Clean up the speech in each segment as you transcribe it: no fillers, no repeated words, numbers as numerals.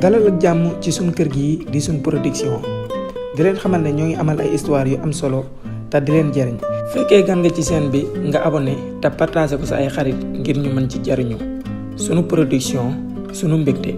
dalal ak jàmm ci suñ kër gi di suñ production di leen xamal ne ñoo ngi amal ay histoire yu am solo te di leen jariñ fekkee gan nga ci chaîne bi nga abonné te partagé ko sa ay xarit ngir ñu mën ci jariñu sunu production sunu mbégte.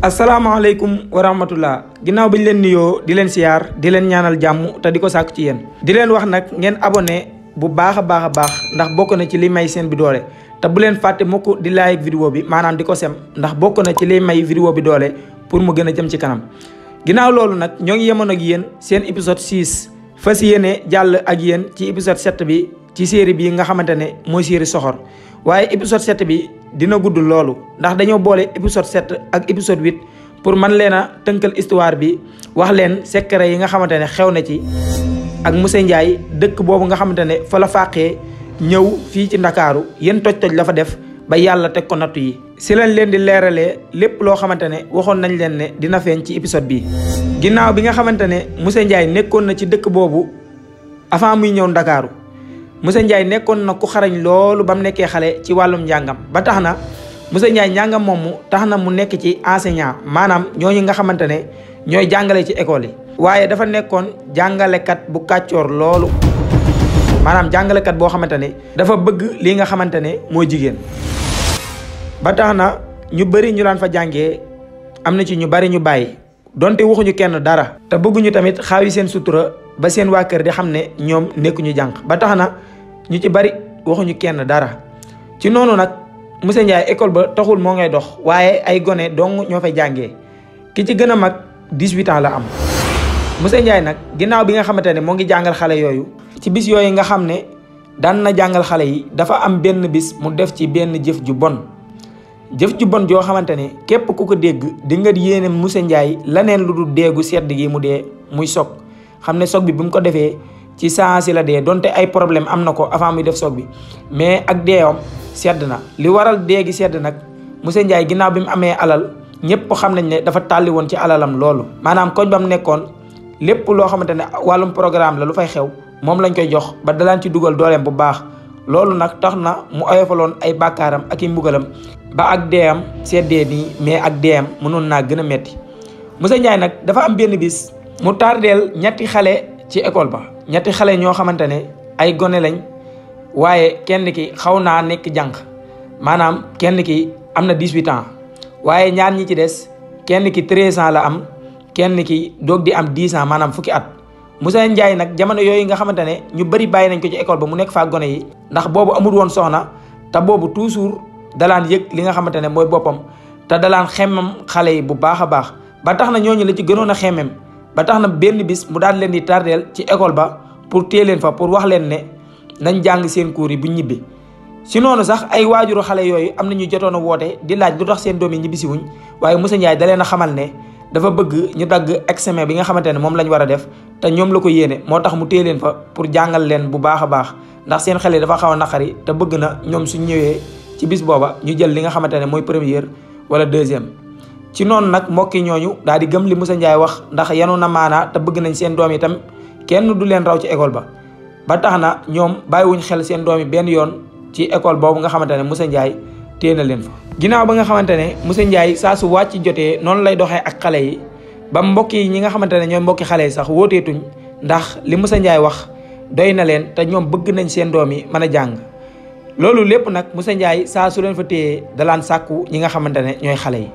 asalaamaaleykum wa rahmatullah ginnaaw bi ñu leen nuyoo di leen siyaar di leen ñaanal jàmm te di ko sàkku ci yéen di leen wax nag ngeen abonné bu baax a baax ndax bokk na ci li may seen bi doole te bu leen fàtte mukk di like vidéo bi maanaam di ko sem ndax bokk na ci li may vidéo bi doole pour mu gën a jëm ci kanam. ginnaaw loolu nag ñoo ngi yemoon ak yéen seen épisode 6 fas yéene jàll ak yéen ci épisode 7 bi ci série bi nga xamante ne mooy série soxor waaye épisode 7 bi dina gudd loolu ndax dañoo boole épisode 7 ak épisode 8 pour man leen a tënkal histoire bi wax leen secret yi nga xamante ne xew na ci ak Moussa Ndiaye dëkk boobu nga xamante ne fa la fàqee ñëw fii ci Ndakaaru yéen toj-toj la fa def ba yàlla teg ko nattu yi si lañ leen di leeralee lépp loo xamante ne waxoon nañ leen ne dina feeñ ci épisode bi ginnaaw bi nga xamante ne Moussa Ndiaye nekkoon na ci dëkk boobu avant muy ñëw Ndakaaru Moussa Ndiaye nekkoon na ku xarañ loolu ba mu nekkee xale ci wàllum njàngam ba tax na Moussa Ndiaye njàngam moomu tax na mu nekk ci enseignant maanaam ñooñu nga xamante ne ñooy jàngale ci école yi waaye dafa nekkoon jàngalekat bu kàccoor loolu maanaam jàngalekat boo xamante ne dafa bëgg li nga xamante ne mooy jigéen ba tax na ñu bëri ñu daan fa jàngee am na ci ñu bari ñu bàyyi donte waxuñu kenn dara te bëgguñu tamit xaawi seen sutura ba seen waa kër di xam ne ñoom nekkuñu jànq ba tax na ñu ci bari waxuñu kenn dara ci noonu nag Moussa Ndiaye école ba taxul moo ngay dox waaye ay gone dong ñoo fay jàngee ki ci gën a mag 18 ans la am. Moussa Ndiaye nag ginnaaw bi nga xamante ne moo ngi jàngal xale yooyu ci bis yooyu nga xam ne daan na jàngal xale yi dafa am benn bis mu def ci benn jëf ju bon joo xamante ne képp ku ko dégg di nga yéene Moussa Ndiaye laneen lu dul deegu sedd gi mu dee muy soog xam ne soog bi mu ko defee ci saa si la dee donte ay problème am na ko avant muy def soog bi mais ak deewam sedd na li waral dee gi sedd nag Moussa Ndiaye ginnaaw bi mu amee alal ñëpp xam nañ ne dafa tàlli woon ci alalam loolu maanaam koñ ba mu nekkoon lépp loo xamante ne wàllum programme la lu fay xew moom lañ koy jox ba dalaan ci dugal dooleem bu baax loolu nag tax na mu oyofaloon ay bàkkaaram ak i mbugalam ba ak deeyam seddee nii mais ak deeyam mënoon naa gën a metti Moussa Ndiaye nag dafa am benn bis mu tardeel ñetti xale ci école ba ñetti xale ñoo xamante ne ay gone lañ waaye kenn ki xaw naa nekk jànq maanaam kenn ki am na 18 ans waaye ñaar ñi ci des kenn ki 13 ans la am kenn ki doog di am 10 ans maanaam fukki at Moussa Ndiaye nag jamono yooyu nga xamante ne ñu bëri bàyyi nañ ko ci école ba mu nekk faa gone yi ndax boobu amul woon soxna te boobu toujours dalaan yëg li nga xamante ne mooy boppam te dalaan xemmem xale yi bu baax a baax ba tax na ñooñu la ci gënoon a xemmem ba tax na benn bis mu daal leen di tardeel ci école ba pour téye leen fa pour wax leen ne nañ jàng seen cours yi bu ñibbi si noonu sax ay waajuru xale yooyu am na ñu jotoon a woote di laaj lu tax seen doom yi ñibbi si wuñ waaye Moussa Ndiaye da leen a xamal ne dafa bëgg ñu dagg examen bi nga xamante ne moom lañ war a def te ñoom la ko yéene moo tax mu téye leen fa pour jàngal leen bu baax a baax ndax seen xel yi dafa xaw a naqari te bëgg na ñoom suñ ñëwee ci bis booba ñu jël li nga xamante ne mooy première wala deuxième. ci noonu nag mbokki ñooñu daal di gëm li Moussa Ndiaye wax ndax yanu na maanaa te bëgg nañ seen doom yi tam kenn du leen raw ci école ba tax na ñoom bàyyiwuñ xel seen doom yi benn yoon ci école boobu nga xamante ne Moussa Ndiaye téye na leen fa. ginnaaw ba nga xamante ne Moussa Ndiaye saa su wàcc jotee noonu lay doxee ak xale yi ba mbokk yi ñi nga xamante ne ñooy mbokki xale yi sax wóoteetuñ ndax li Moussa Ndiaye wax doy na leen te ñoom bëgg nañ seen doom yi mën a jàng loolu lépp nag Moussa Ndiaye saa su leen fa téyee dalaan sàkku ñi nga xamante ne ñooy xale yi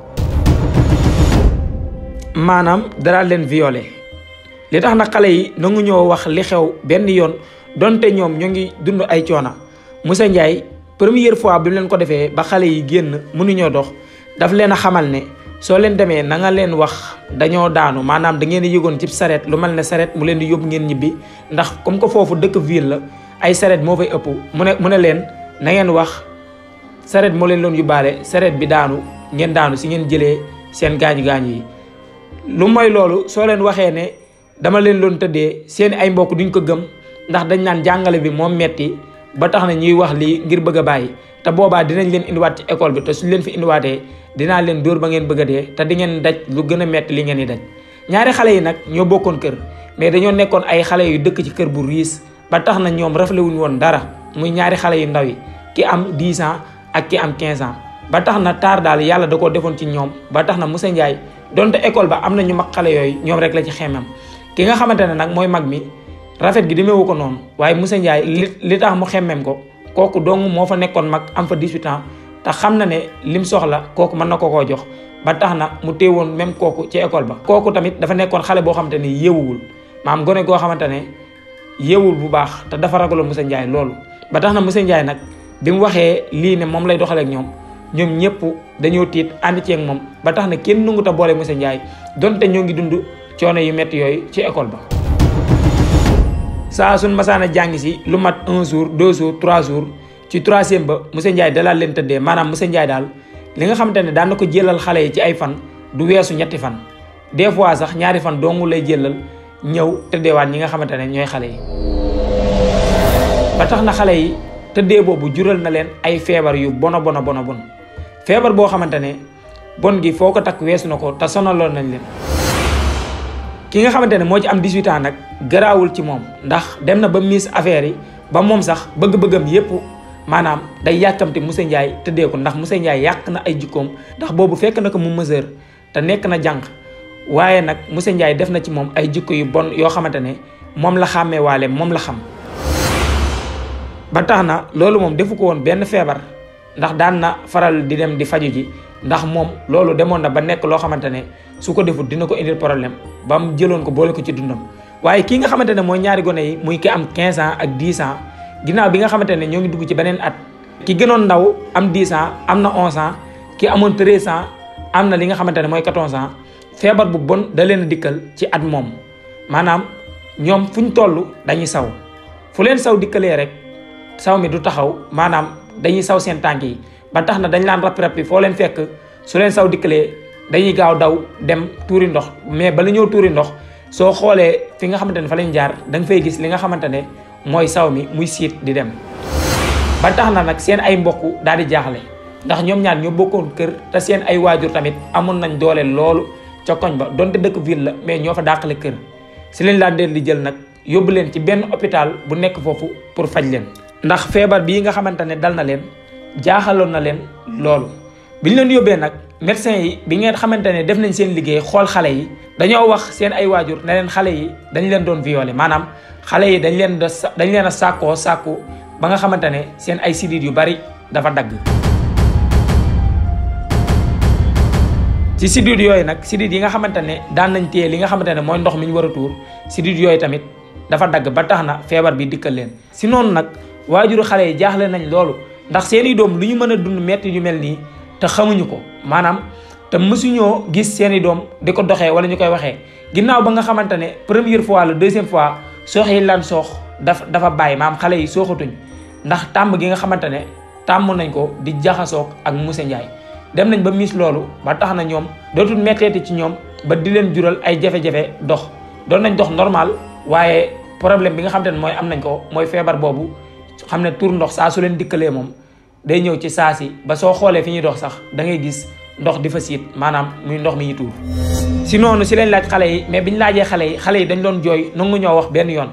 maanaam dara leen violé li tax nag xale yi nangu ñoo wax li xew benn yoon donte ñoom ñoo ngi dund ay coona Moussa Ndiaye première fois bi mu leen ko defee ba xale yi génn mënuñoo dox daf leen a xamal ne soo leen demee na nga leen wax dañoo daanu maanaam da ngeen di yëgoon ci saret lu mel ne saret mu leen di yóbbu ngeen ñibbi ndax comme que foofu dëkk ville la ay saret moo fay ëpp mu ne leen na ngeen wax saret moo leen doon yóbbaale saret bi daanu ngeen daanu si ngeen jëlee seen gaañu-gaañu yi lu mooy loolu soo leen waxee ne dama leen doon tëddee seen ay mbokk duñ ko gëm ndax dañ naan jàngale bi moom metti ba tax na ñuy wax lii ngir bëgg a bàyyi te boobaa dinañ leen indiwaat ci école bi te suñ leen fi indiwaatee dinaa leen dóor ba ngeen bëgg a dee te di ngeen daj lu gën a metti li ngeen di daj. ñaari xale yi nag ñoo bokkoon kër mais dañoo nekkoon ay xale yu dëkk ci kër bu riis ba tax na ñoom raflewuñ woon dara muy ñaari xale yu ndaw yi ki am 10 ans ak ki am 15 ans ba tax na taar daal yàlla da koo defoon ci ñoom ba tax na Moussa Ndiaye donte école ba am na ñu mag xale yooyu ñoom rek la ci xemmem ki nga xamante ne nag mooy mag mi rafet gi demeewu ko noonu waaye Moussa Ndiaye li tax mu xemmem ko kooku dong moo fa nekkoon mag am fa 18 ans te xam na ne lim soxla kooku mën na ko koo jox ba tax na mu téewoon même kooku ci école ba. kooku tamit dafa nekkoon xale boo xamante ne yeewuwul maam gone goo xamante ne yeewul bu baax te dafa ragaloon Moussa Ndiaye loolu ba tax na Moussa Ndiaye nag bi mu waxee lii ne moom lay doxalee ak ñoom ñëpp dañoo tiit ànd ci ak moom ba tax na kenn nangut a boole Moussa Ndiaye donte ñoo ngi dund coono yu métti yooyu ci école ba. saa suñ masaana jàngi si lu mat 1 jour 2 jours 3 jours ci 3e ba Moussa Ndiaye dalal leen tëddee maanaam Moussa Ndiaye daal li nga xamante ne daan na ko jëlal xale yi ci ay fan du weesu 3 fan des fois sax 2 fan dong lay jëlal ñëw tëddeewaat ñi nga xamante ne ñooy xale yi. ba tax na xale yi tëddee boobu jural na leen ay feebar yu bon feebar boo xamante ne bon gi foo ko takk weesu na ko te sonaloon nañ leen. ki nga xamante ne moo ci am 18 ans nag garaawul ci moom ndax dem na ba miis affaire yi ba moom sax bëgg-bëggam yépp maanaam day yàkkamti Moussa Ndiaye tëddee ko ndax Moussa Ndiaye yàq na ay jikkoom ndax boobu fekk na ko mu mesure te nekk na jànq waaye nag Moussa Ndiaye def na ci moom ay jikko yu bon yoo xamante ne moom la xàmmee waale moom la xam. ba tax na loolu moom defu ko woon benn feebar ndax daan na faral di dem di faju ji ndax moom loolu demoon na ba nekk loo xamante ne su ko defut dina ko indil problème ba mu jëloon ko boole ko ci dundam. waaye kii nga xamante ne mooy ñaari gone yi muy ki am 15 ans ak 10 ans ginnaaw bi nga xamante ne ñoo ngi dugg ci beneen at ki gënoon ndaw am 10 ans am na 11 ans ki amoon 13 ans am na li nga xamante ne mooy 14 ans feebar bu bon da leen a dikkal ci at moom maanaam ñoom fu ñu toll dañuy saw fu leen saw dikkalee rek saw mi du taxaw maanaam dañuy saw seen tànk yi ba tax na dañ laan rap-rap foo leen fekk su leen saw dikkalee dañuy gaaw daw dem tuuri ndox mais bala ñëw tuuri ndox soo xoolee fi nga xamante ne fa lañ jaar da nga fay gis li nga xamante ne mooy saw mi muy siit di dem. ba tax na nag seen ay mbokk daal di jaaxle ndax ñoom ñaar ñoo bokkoon kër te seen ay waajur tamit amoon nañ doole loolu ca koñ ba donte dëkk ville la mais ñoo fa dàqale kër si lañ laa del di jël nag yóbbu leen ci benn hôpital bu nekk foofu pour faj leen. ndax feebar bii nga xamante ne dal na leen jaaxaloon na leen loolu biñ leen yóbbee nag médecin yi bi ngeen xamante ne def nañ seen liggéey xool xale yi dañoo wax seen ay waajur ne leen xale yi dañ leen doon violé maanaam xale yi dañ leen a sàkku ba nga xamante ne seen ay sidit yu bari dafa dagg. ci sidit yooyu nag sidit yi nga xamante ne daan nañ téye li nga xamante ne mooy ndox mi ñu war a tuur sidit yooyu tamit dafa dagg ba tax na feebar bi dikkal leen. si noonu nag waajuru xale yi jaaxle nañ loolu ndax seeni doom lu ñu mën a dund metti yu mel nii te xamuñu ko maanaam te mësuñoo gis seeni doom di ko doxee wala ñu koy waxee ginnaaw ba nga xamante ne première fois la 2e fois soox yi lan soox dafa bàyyi maam xale yi sooxatuñ ndax tàmm gi nga xamante ne tàmm nañ ko di jaxasoog ak Moussa Ndiaye dem nañ ba miis loolu ba tax na ñoom dootul metteeti ci ñoom ba di leen jural ay jafe-jafe dox doon nañ dox normal waaye problème bi nga xamante ne mooy am nañ ko mooy feebar boobu xam ne tur ndox saa su leen dikkalee moom day ñëw ci saa si ba soo xoolee fi ñuy dox sax da ngay gis ndox di fa siit maanaam muy ndox mi yi tuur. si noonu si leen laaj xale yi mais biñ laajee xale yi dañ doon jooy nangu ñoo wax benn yoon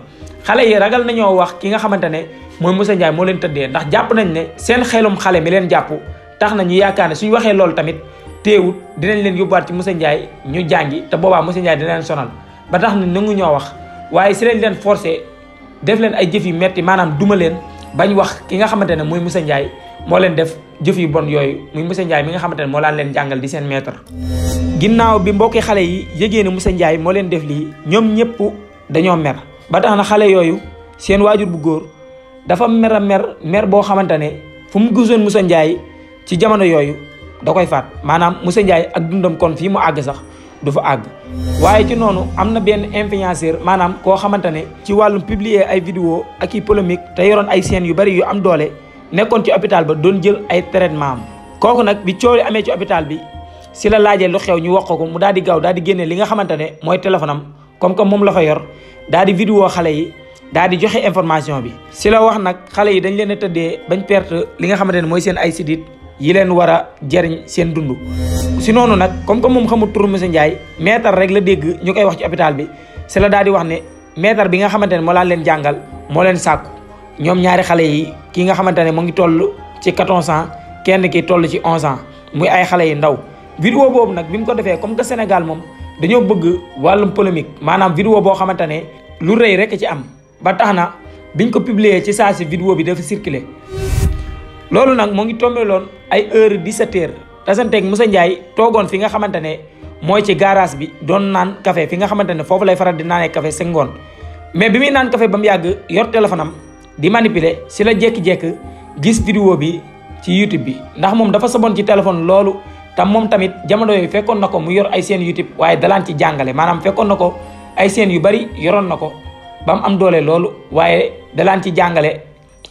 xale yi ragal nañoo wax ki nga xamante ne mooy Moussa Ndiaye moo leen tëddee ndax jàpp nañ ne seen xelum xale mi leen jàpp tax na ñu yaakaar ne suñu waxee loolu tamit teewut dinañ leen yóbbuwaat ci Moussa Ndiaye ñu jàngi te boobaa Moussa Ndiaye dina leen sonal ba tax na nangu ñoo wax waaye si lañ leen forcé def leen ay jëf yu metti maanaam duma leen bañ wax ki nga xamante ne mooy Moussa Ndiaye moo leen def jëf yu bon yooyu muy Moussa Ndiaye mi nga xamante ne moo laan leen jàngal di seen maître. ginnaaw bi mbokki xale yi yëgee ne Moussa Ndiaye moo leen def lii ñoom ñëpp dañoo mer ba tax na xale yooyu seen waajur bu góor dafa mer boo xamante ne fu mu gisoon Moussa Ndiaye ci jamono yooyu da koy faat maanaam Moussa Ndiaye ak dundam kon fii mu àgg sax du fa àgg. waaye ci noonu am na benn influenceur maanaam koo xamante ne ci wàllum publier ay vidéo ak i polémique te yoroon ay scènes yu bari yu am doole nekkoon ci hôpital ba doon jël ay traitement am kooku nag bi coow li amee ci hôpital bi si la laajee lu xew ñu wax ko mu daal di gaaw daal di génne li nga xamante ne mooy téléphone am comme que moom la fa yor daal di vidéo xale yi daal di joxe information bi. si la wax nag xale yi dañ leen a tëddee bañ perte li nga xamante ne mooy seen ay sidit yi leen war a jariñ seen dund. si noonu nag comme que moom xamul turu monsieur Ndiaye maître rek la dégg ñu koy wax ci hôpital bi si la daal di wax ne maître bi nga xamante ne moo leen jàngal moo leen sàkku ñoom ñaari xale yi ki nga xamante ne mu ngi toll ci 14 ans kenn ki toll ci 11 ans muy ay xale yu ndaw. vidéo boobu nag bi mu ko defee comme que Sénégal moom dañoo bëgg wàllum polémique maanaam vidéo boo xamante ne lu rëy rek ci am ba tax na biñ ko publier ci saa si vidéo bi dafa circuler. loolu nag moo ngi tombé loon ay heure 17h tasanteeg Moussa Ndiaye toogoon fi nga xamante ne mooy ci garage bi doon naan café fi nga xamante ne foofu lay faral di naanee café sa ngoon mais bi muy naan café ba mu yàgg yor téléphone am di manipuler si la jékki-jékki gis vidéo bi ci YouTube bi ndax moom dafa saboon ci téléphone loolu tam moom tamit jamono yooyu fekkoon na ko mu yor ay chaîne YouTube waaye dalaan ci jàngale maanaam fekkoon na ko ay chaîne yu bari yoroon na ko ba mu am doole loolu waaye dalaan ci jàngale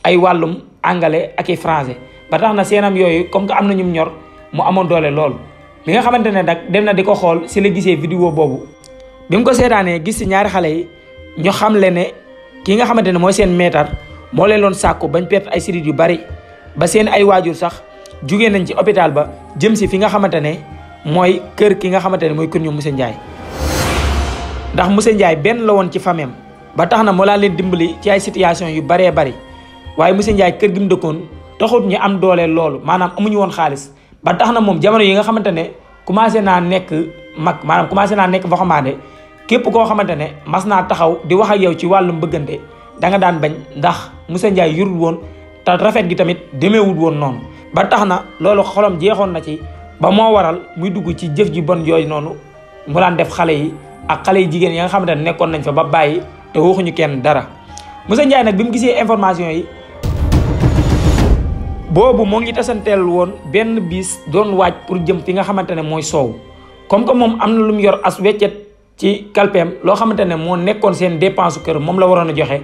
ay wàllum anglais ak i français ba tax na seenam yooyu comme que am na ñu ñor mu amoon doole loolu. bi nga xamante ne nag dem na di ko xool si la gisee vidéo boobu bi mu ko seetaanee gis si ñaari xale yi ñu xamle ne ki nga xamante ne mooy seen maître moo leen doon sàkku bañ perte ay sidit yu bari ba seen ay waajur sax jugee nañ ci hôpital ba jëm si fi nga xamante ne mooy kër ki nga xamante ne mooy kër ñu monsieur Ndiaye. ndax monsieur Ndiaye benn la woon ci famem ba tax na moo laa leen dimbali ci ay situation yu baree bari waaye monsieur Ndiaye kër gi mu dëkkoon taxut ñu am doole loolu maanaam amuñu woon xaalis ba tax na moom jamono yi nga xamante ne commencé naa nekk mag maanaam commencé naa nekk waxambaane képp koo xamante ne mas naa taxaw di wax ak yow ci wàllum bëggante da nga daan bañ ndax monsieur Ndiaye yurul woon te rafet gi tamit demeewul woon noonu. ba tax na loolu xolam jeexoon na ci ba moo waral muy dugg ci jëf ji bon yooyu noonu mu daan def xale yi ak xale yi jigéen yi nga xamante ne nekkoon nañ fa ba bàyyi te waxuñu kenn dara. monsieur Ndiaye nag bi mu gisee information yi boobu moo ngi tasanteel woon benn bis doon waaj pour jëm fi nga xamante ne mooy soow comme que moom am na lu mu yor as weccet ci kalpeem loo xamante ne moo nekkoon seen dépense kër moom la waroon a joxe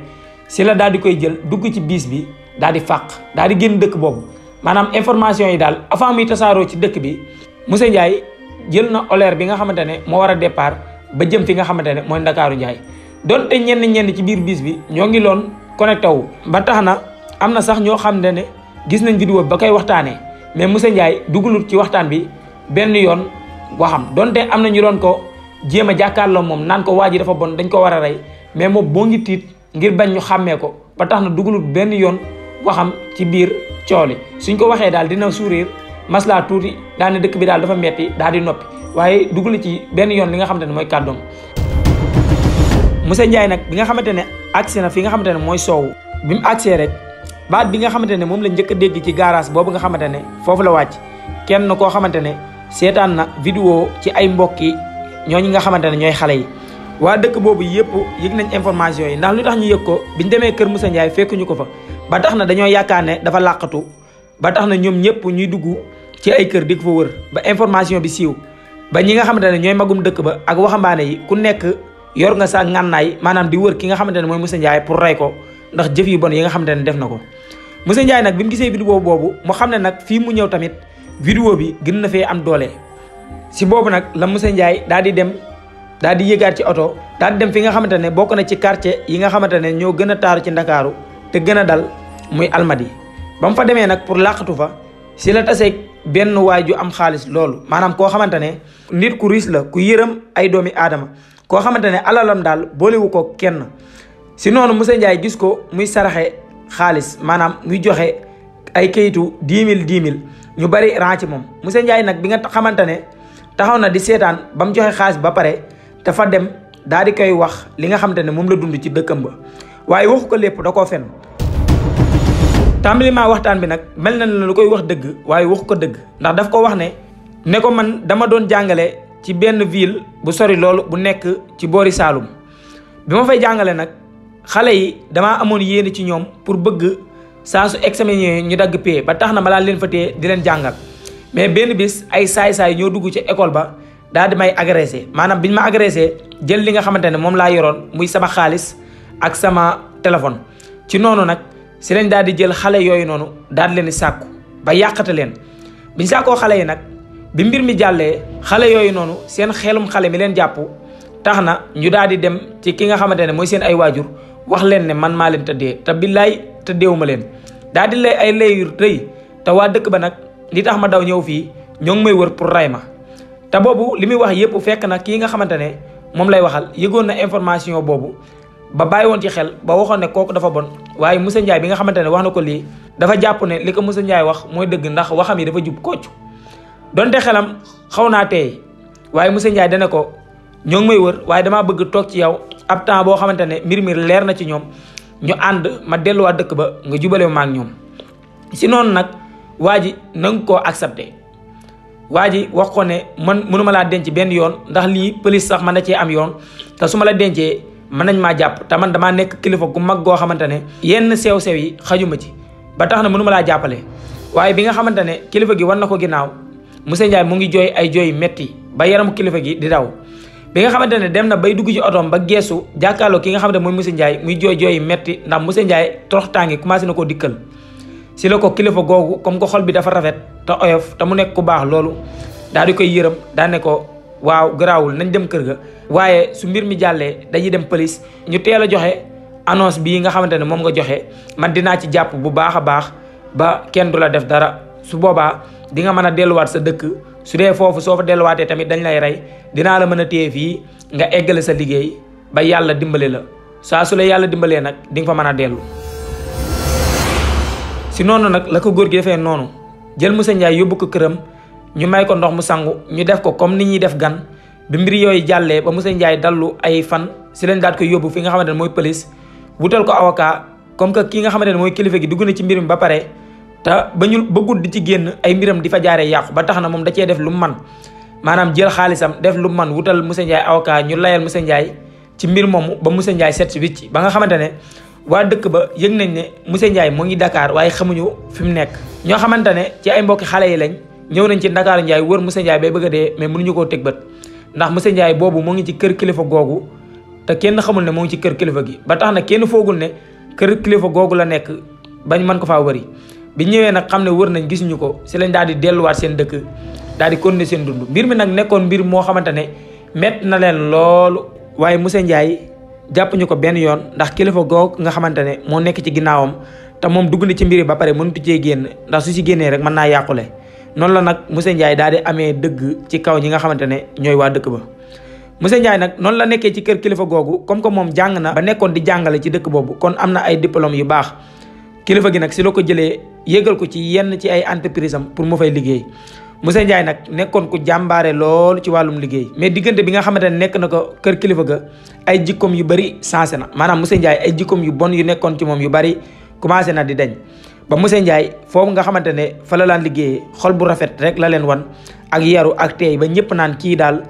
si la daal di koy jël dugg ci biis bi daal di fàq daal di génn dëkk boobu. maanaam information yi daal avant muy tasaaroo ci dëkk bi monsieur Ndiaye jël na horaire bi nga xamante ne moo war a départ ba jëm fi nga xamante ne mooy Ndakaaru Ndiaye donte ñenn ci biir bis bi ñoo ngi loon connecté wu. ba tax na am na sax ñoo xam ne gis nañ vidéo bi ba koy waxtaanee mais monsieur Ndiaye dugalut ci waxtaan bi benn yoon waxam donte am na ñu doon ko jéem a jàkkaarloo moom naan ko waa ji dafa bon dañ ko war a rey mais moom boo ngi tiit ngir bañ ñu xàmmee ko ba tax na dugalut benn yoon waxam ci biir cooli suñ ko waxee daal dina sourire maslaa tuuti daal ne dëkk bi daal dafa metti daal di noppi waaye dugal ci benn yoon li nga xamante ne mooy kàddoom. monsieur Ndiaye nag bi nga xamante ne agsi na fi nga xamante ne mooy soow bi mu agsee rek baat bi nga xamante ne moom la njëkk a dégg ci garage boobu nga xamante ne foofu la wàcc kenn koo xamante ne seetaan na vidéo ci ay mbokki ñooñu nga xamante ne ñooy xale yi. waa dëkk boobu yëpp yëg nañ information yi ndax lu tax ñu yëg ko biñ demee kër monsieur Ndiaye fekkuñu ko fa ba tax na dañoo yaakaar ne dafa làqatu ba tax na ñoom ñëpp ñuy dugg ci ay kër di ko fa wër ba information bi siiw ba ñi nga xamante ne ñooy magum dëkk ba ak waxambaane yi ku nekk yor nga sa ngànnaay maanaam di wër ki nga xamante ne mooy monsieur Ndiaye pour rey ko ndax jëf yu bon yi nga xamante ne def na ko. monsieur Ndiaye nag bi mu gisee vidéo boobu mu xam ne nag fii mu ñëw tamit vidéo bi gën na fee am doole si boobu nag la monsieur Ndiaye daal di dem daal di yëgaat ci oto daal di dem fi nga xamante ne bokk na ci quartier yi nga xamante ne ñoo gën a taaru ci Ndakaaru te gën a dal muy Almadi. ba mu fa demee nag pour làqatu fa si la taseeg benn waay ju am xaalis loolu maanaam koo xamante ne nit ku riis la ku yërëm ay doomi aadama koo xamante ne alalam daal boolewu ko kenn si noonu monsieur Ndiaye gis ko muy saraxe xaalis maanaam muy joxe ay kayitu 10 000 ñu bari ran ci moom. monsieur Ndiaye nag bi nga xamante ne taxaw na di seetaan ba mu joxe xaalis ba pare dafa dem daal di koy wax li nga xamante ne moom la dund ci dëkkam ba waaye waxu ko lépp da koo fen tàmbaliment waxtaan bi nag mel na lu koy wax dëgg waaye waxu ko dëgg ndax daf ko wax ne ko man dama doon jàngale ci benn ville bu sori loolu bu nekk ci boori Saalum bi ma fay jàngale nag xale yi damaa amoon yéene ci ñoom pour bëgg saa su examen yi ñu dagg pay ba tax na ma laa leen fa téye di leen jàngal mais benn bis ay saay-saay ñoo dugg ci école ba daal di may agressé maanaam biñ ma agressé jël li nga xamante ne moom laa yoroon muy sama xaalis ak sama téléphone ci noonu nag si lañ daal di jël xale yooyu noonu daal di leen di sàkku ba yàqate leen biñ sàkkoo xale yi nag bi mbir mi jàllee xale yooyu noonu seen xelum xale mi leen jàpp tax na ñu daal di dem ci ki nga xamante ne mooy seen ay waajur wax leen ne man maa leen tëddee te billaay tëddeewuma leen daa di lay ay lay rëy te waa dëkk ba nag li tax ma daw ñëw fii ñoo ngi may wër pour ray ma te boobu li muy wax yëpp fekk na kii nga xamante ne moom lay waxal yëgoon na information boobu ba bàyyi woon ci xel ba waxoon ne kooku dafa bon waaye Moussa Ndiaye bi nga xamante ne wax na ko lii dafa jàpp ne li ko Moussa Ndiaye wax mooy dëgg ndax waxam yi dafa jub kocc donte xelam xaw naa teey waaye Moussa Ndiaye dana ko ñoo ngi may wër waaye damaa bëgg toog ci yow ab temps boo xamante ne mbir mi leer na ci ñoom ñu ànd ma delluwaat dëkk ba nga jubale ma ak ñoom si noonu nag waa ji na nga koo accepté waa ji wax ko ne man mënuma laa denc benn yoon ndax lii police sax mën na cee am yoon te su ma la dencee mën nañ maa jàpp te man damaa nekk kilifa gu mag goo xamante ne yenn sew-sew yi xajuma ci ba tax na mënuma laa jàppale waaye bi nga xamante ne kilifa gi war na ko ginnaaw Moussa Ndiaye mu ngi jooy ay jooy metti ba yaramu kilifa gi di daw bi nga xamante ne dem na bay dugg ci otoom ba geesu jàkkaarloo ki nga xamante ne mooy Moussa Ndiaye muy jooy jooy metti ndax Moussa Ndiaye toroxtaangi commencé na koo dikkal si la ko kilifa googu comme ko xol bi dafa rafet te oyof te mu nekk ku baax loolu daal di koy yërëm daal ne ko waaw garaawul nañ dem kër ga waaye su mbir mi jàllee dañuy dem police ñu teel a joxe annonce bii nga xamante ne moom nga joxe man dinaa ci jàpp bu baax a baax ba kenn du la def dara su boobaa di nga mën a delluwaat sa dëkk su dee foofu soo fa delluwaatee tamit dañ lay rey dinaa la mën a téye fii nga eggale sa liggéey ba yàlla dimbale la saa su la yàlla dimbalee nag di nga fa mën a dellu si noonu nag la ko góor gi defee noonu jël Moussa Ndiaye yóbbu ko këram ñu may ko ndox mu sangu ñu def ko comme ni ñuy def gan bi mbir yooyu jàllee ba Moussa Ndiaye dallu ay fan si lañ daat koy yóbbu fi nga xamante ne mooy police wutal ko avocat comme que ki nga xamante ne mooy kilifa gi dugg na ci mbir mi ba pare te ba ñu bëggul di ci génn ay mbiram di fa jaaree yàqu ba tax na moom da cee def lu mu man maanaam jël xaalisam def lu mu man wutal Moussa Ndiaye avocat ñu layal Moussa Ndiaye ci mbir moomu ba Moussa Ndiaye set si wicc ba nga xamante ne waa dëkk ba yëg nañ ne Moussa Ndiaye moo ngi Dakar waaye xamuñu fi mu nekk ñoo xamante ne ci ay mbokki xale yi lañ ñëw nañ ci Dakar Ndiaye wër Moussa Ndiaye bay bëgg a dee mais mënuñu koo teg bët ndax Moussa Ndiaye boobu moo ngi ci kër kilifa googu te kenn xamul ne moo ngi ci kër kilifa gi ba tax na kenn foogul ne kër kilifa googu la nekk bañ mën ko faa wëri bi ñëwee nag xam ne wër nañ gisuñu ko si lañ daal di delluwaat seen dëkk daal di continuer seen dund mbir mi nag nekkoon mbir moo xamante ne mett na leen loolu waaye Moussa Ndiaye jàppuñu ko benn yoon ndax kilifa googu nga xamante ne moo nekk ci ginnaawam te moom dugg na ci mbiri ba pare mënutu cee génn ndax su si génnee rek mën naa yàqule noonu la nag Moussa Ndiaye daal di amee dëgg ci kaw ñi nga xamante ne ñooy waa dëkk ba Moussa Ndiaye nag noonu la nekkee ci kër kilifa googu comme que moom jàng na ba nekkoon di jàngale ci dëkk boobu kon am na ay diplôme yu baax kilifa gi nag si la ko jëlee yégal ko ci yenn ci ay entreprise am pour mu fay liggéey Moussa Ndiaye nag nekkoon ku jàmbaare loolu ci wàllum liggéey mais diggante bi nga xamante ne nekk na ko kër kilifa ga ay jikkoom yu bari sensé na maanaam Moussa Ndiaye ay jikkoom yu bon yu nekkoon ci moom yu bari commencé na di dañ ba Moussa Ndiaye foofu nga xamante ne fa la laan liggéeyee xol bu rafet rek la leen wan ak yaru ak teey ba ñëpp naan kii daal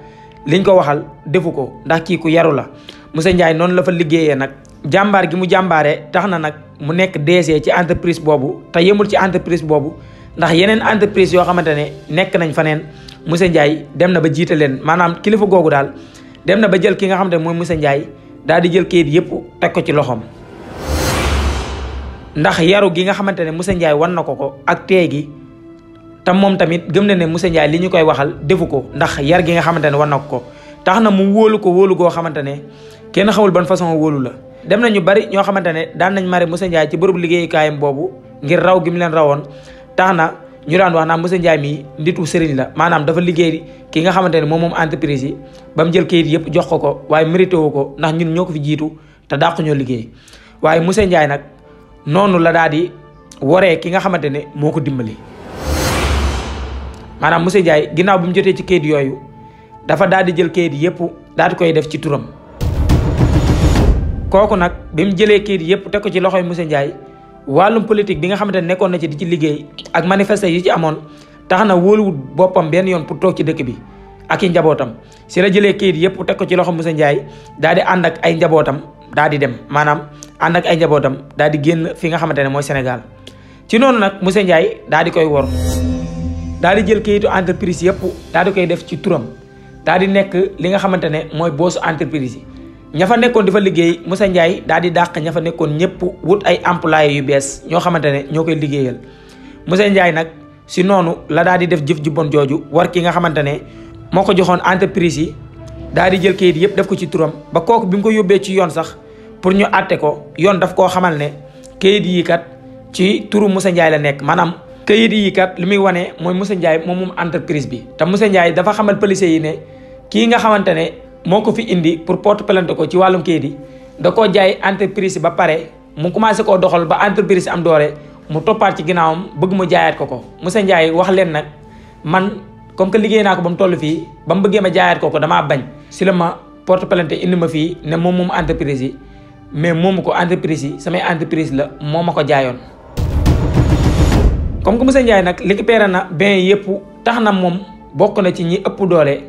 liñ ko waxal defu ko ndax kii ku yaru la Moussa Ndiaye noonu la fa liggéeyee nag jàmbaar gi mu jàmbaare tax na nag mu nekk DG ci entreprise boobu te yemul ci entreprise boobu ndax yeneen entreprise yoo xamante ne nekk nañ faneen Moussa Ndiaye dem na ba jiite leen maanaam kilifa googu daal dem na ba jël ki nga xamante ne mooy Moussa Ndiaye daal di jël kayit yëpp teg ko ci loxoom ndax yaru gi nga xamante ne Moussa Ndiaye wan na ko ak teey gi te moom tamit gëm na ne Moussa Ndiaye li ñu koy waxal defu ko ndax yar gi nga xamante ne wan na ko tax na mu wóolu ko wóolu goo xamante ne kenn xamul ban façon wóolu la dem na ñu bari ñoo xamante ne daan nañ mare Moussa Ndiaye ci bërëbu liggéeyukaayam boobu ngir raw gi mu leen rawoon tax na ñu daan wax naa Moussa Ndiaye mii nditu sëriñ la maanaam dafa liggéey ki nga xamante ne moom entreprise yi ba mu jël kayit yëpp jox ko waaye mérité wu ko ndax ñun ñoo ko fi jiitu te dàqu ñoo liggéey waaye Moussa Ndiaye nag noonu la daal di waree ki nga xamante ne moo ko dimbali maanaam Moussa Ndiaye ginnaaw bi mu jotee ci kayit yooyu dafa daal di jël kayit yëpp daal di koy def ci turam kooku nag bi mu jëlee kayit yëpp teg ko ci loxoy Moussa Ndiaye wàllum politique bi nga xamante ne nekkoon na ci di ci liggéey ak manifester yi ci amoon tax na wóoluwut boppam benn yoon pour toog ci dëkk bi ak i njabootam si la jëlee kayit yëpp teg ko ci loxo Moussa Ndiaye daal di ànd ak ay njabootam daal di dem maanaam ànd ak ay njabootam daal di génn fi nga xamante ne mooy Sénégal ci noonu nag Moussa Ndiaye daal di koy wor daal di jël kayitu entreprise yëpp daal di koy def ci turam daal di nekk li nga xamante ne mooy boosu entreprise yi ña fa nekkoon di fa liggéey Moussa Ndiaye daal di dàq ña fa nekkoon ñëpp wut ay employés yu bees ñoo xamante ne ñoo koy liggéeyal Moussa Ndiaye nag si noonu la daal di def jëf ju bon jooju war ki nga xamante ne moo ko joxoon entreprise yi daal di jël kayit yëpp def ko ci turam ba kooku bi mu ko yóbbee ci yoon sax pour ñu àtte ko yoon daf koo xamal ne kayit yi kat ci turu Moussa Ndiaye la nekk maanaam kayit yi kat li muy wane mooy Moussa Ndiaye moom entreprise bi te Moussa Ndiaye dafa xamal policiers yi ne kii nga xamante ne moo ko fi indi pour porte plainte ko ci wàllum kayit yi da koo jaay entreprise ba pare mu commencé koo doxal ba entreprise am doole mu toppaat ci ginnaawam bëgg mu jaayaat ko Moussa Ndiaye wax leen nag man comme que liggéey naa ko ba mu toll fii ba mu bëggee ma jaayaat ko damaa bañ si la ma porte plainte indi ma fii ne moom entreprise yi mais moomu ko entreprise yi samay entreprise la moo ma ko jaayoon. comme que Moussa Ndiaye nag récupéré na bien yëpp tax na moom bokk na ci ñi ëpp doole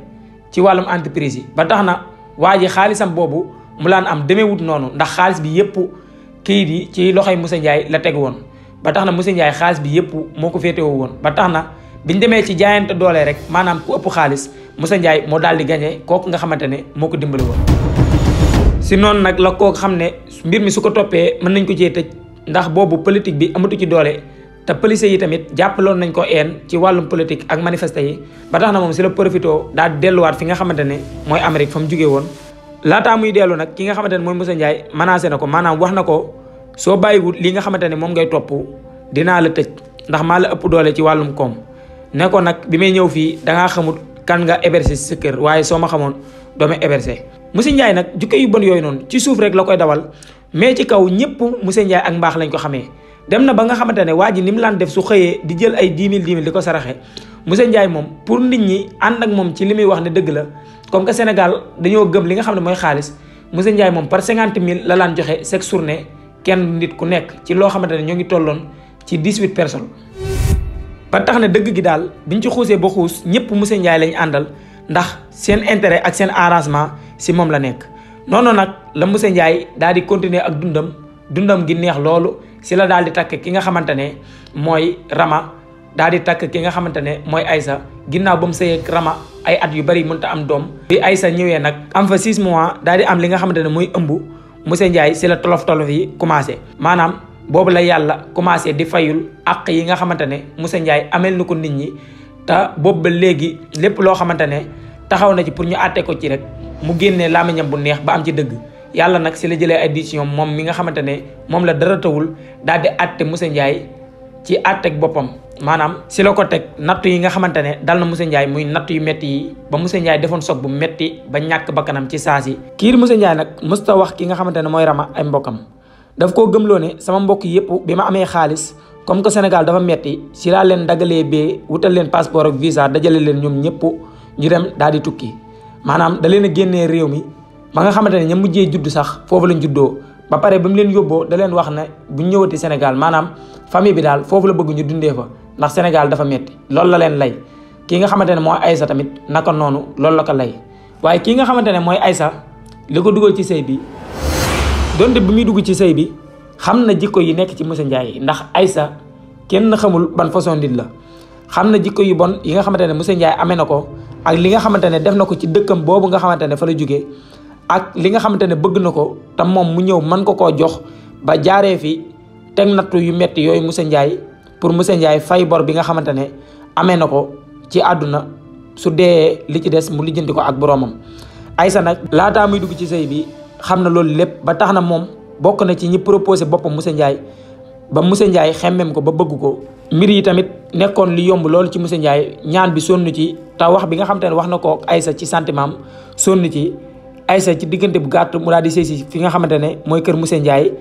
ci wàllum entreprise yi ba tax na waa ji xaalisam boobu mu laan am demeewut noonu ndax xaalis bi yëpp kayit yi ci loxoy Moussa Ndiaye la teg woon ba tax na Moussa Ndiaye xaalis bi yëpp moo ko féetewoo woon ba tax na biñ demee ci jaayante doole rek maanaam ku ëpp xaalis Moussa Ndiaye moo daal di gagné kooku nga xamante ne moo ko dimbali woon. si noonu nag la kooku xam ne mbir mi su ko toppee mën nañ ko cee tëj ndax boobu politique bi amatu ci doole te police yi tamit jàppaloon nañ ko ci wàllum politique ak manifesté yi ba tax na moom si la profito daal di delluwaat fi nga xamante ne mooy Amérique fa mu jugee woon. laataa muy dellu nag ki nga xamante ne mooy Moussa Ndiaye menacé na ko maanaam wax na ko soo bàyyiwut li nga xamante ne moom ngay topp dinaa la tëj ndax maa la ëpp doole ci wàllum koom ne ko nag bi may ñëw fii dangaa xamut kan nga héberger si sa kër waaye soo ma xamoon doo ma héberger. Moussa Ndiaye nag jukko yu bon yooyu noonu ci suuf rek la koy dawal mais ci kaw ñëpp Moussa Ndiaye ak mbaax lañ ko xamee dem na ba nga xamante ne waa ji ni mu laan def su xëyee di jël ay 10 000 di ko saraxe Moussa Ndiaye moom pour nit ñi ànd ak moom ci li muy wax ne dëgg la comme que Sénégal dañoo gëm li nga xam ne mooy xaalis Moussa Ndiaye moom par 50 000 la laan joxe chaque journée kenn nit ku nekk ci loo xamante ne ñoo ngi tolloon ci 18 personnes. ba tax na dëgg gi daal biñ ci xuusee ba xuus ñëpp Moussa Ndiaye lañ àndal ndax seen intérêt ak seen arrangement si moom la nekk noonu nag la Moussa Ndiaye daal di continuer ak dundam gi neex loolu si la daal di takk ki nga xamante ne mooy Rama daal di takk ki nga xamante ne mooy Aïssa ginnaaw ba mu sëyee ak Rama ay at yu bari mënut a am doom. bi Aïssa ñëwee nag am fa 6 mois daal di am li nga xamante ne mooy ëmb Moussa Ndiaye si la tolof yi commencé maanaam boobu la yàlla commencé di fayul àq yi nga xamante ne Moussa Ndiaye amel na ko nit ñi te boobu ba léegi lépp loo xamante ne taxaw na ci pour ñu àtte ko ci rek mu génnee làmmiñam bu neex ba am ci dëgg. yàlla nag si la jëlee ay décision moom mi nga xamante ne moom la dara tawul daal di àtte Moussa Ndiaye ci àtteeg boppam maanaam si la ko teg nattu yi nga xamante ne dal na Moussa Ndiaye muy nattu yu métti yi ba Moussa Ndiaye defoon soog bu métti ba ñàkk bakkanam ci saasi. kii Moussa Ndiaye nag mësta wax ki nga xamante ne mooy Rama ay mbokkam daf koo gëmloo ne sama mbokk yëpp bi ma amee xaalis comme que Sénégal dafa métti si laa leen dagalee bee wutal leen passeport ak visa dajale leen ñoom ñëpp ñu dem daal di tukki maanaam da leen a génnee réew mi. ba nga xamante ne ña mujjee judd sax foofu lañ juddoo ba pare ba mu leen yóbboo da leen wax ne bu ñëwati Sénégal maanaam famille bi daal foofu la bëgg ñu dundee fa ndax Sénégal dafa metti loolu la leen lay. kii nga xamante ne mooy Aïssa tamit naka noonu loolu la ko lay waaye kii nga xamante ne mooy Aïssa li ko dugal ci sëy bi donte bi muy dugg ci sëy bi xam na jikko yi nekk ci Moussa Ndiaye ndax Aïssa kenn xamul ban façon nit la xam na jikko yu bon yi nga xamante ne Moussa Ndiaye amee na ko ak li nga xamante ne def na ko ci dëkkam boobu nga xamante ne fa la jógee ak li nga xamante ne bëgg na ko te moom mu ñëw mën ko koo jox ba jaaree fi teg nattu yu metti yooyu Moussa Ndiaye pour Moussa Ndiaye fay bor bi nga xamante ne amee na ko ci àdduna su dee li ci des mu lijjanti ko ak boroomam. Aïssa nag laataa muy dugg ci sëy bi xam na loolu lépp ba tax na moom bokk na ci ñi proposé boppam Moussa Ndiaye ba Moussa Ndiaye xemmem ko ba bëgg ko. mbir yi tamit nekkoon li yomb loolu ci Moussa Ndiaye ñaan bi sonn ci te wax bi nga xamante ne wax na ko Aïssa ci sentiment am sonn ci. Aïssa ci diggante bu gàtt mu daal di sëy si fi nga xamante ne mooy kër Moussa Ndiaye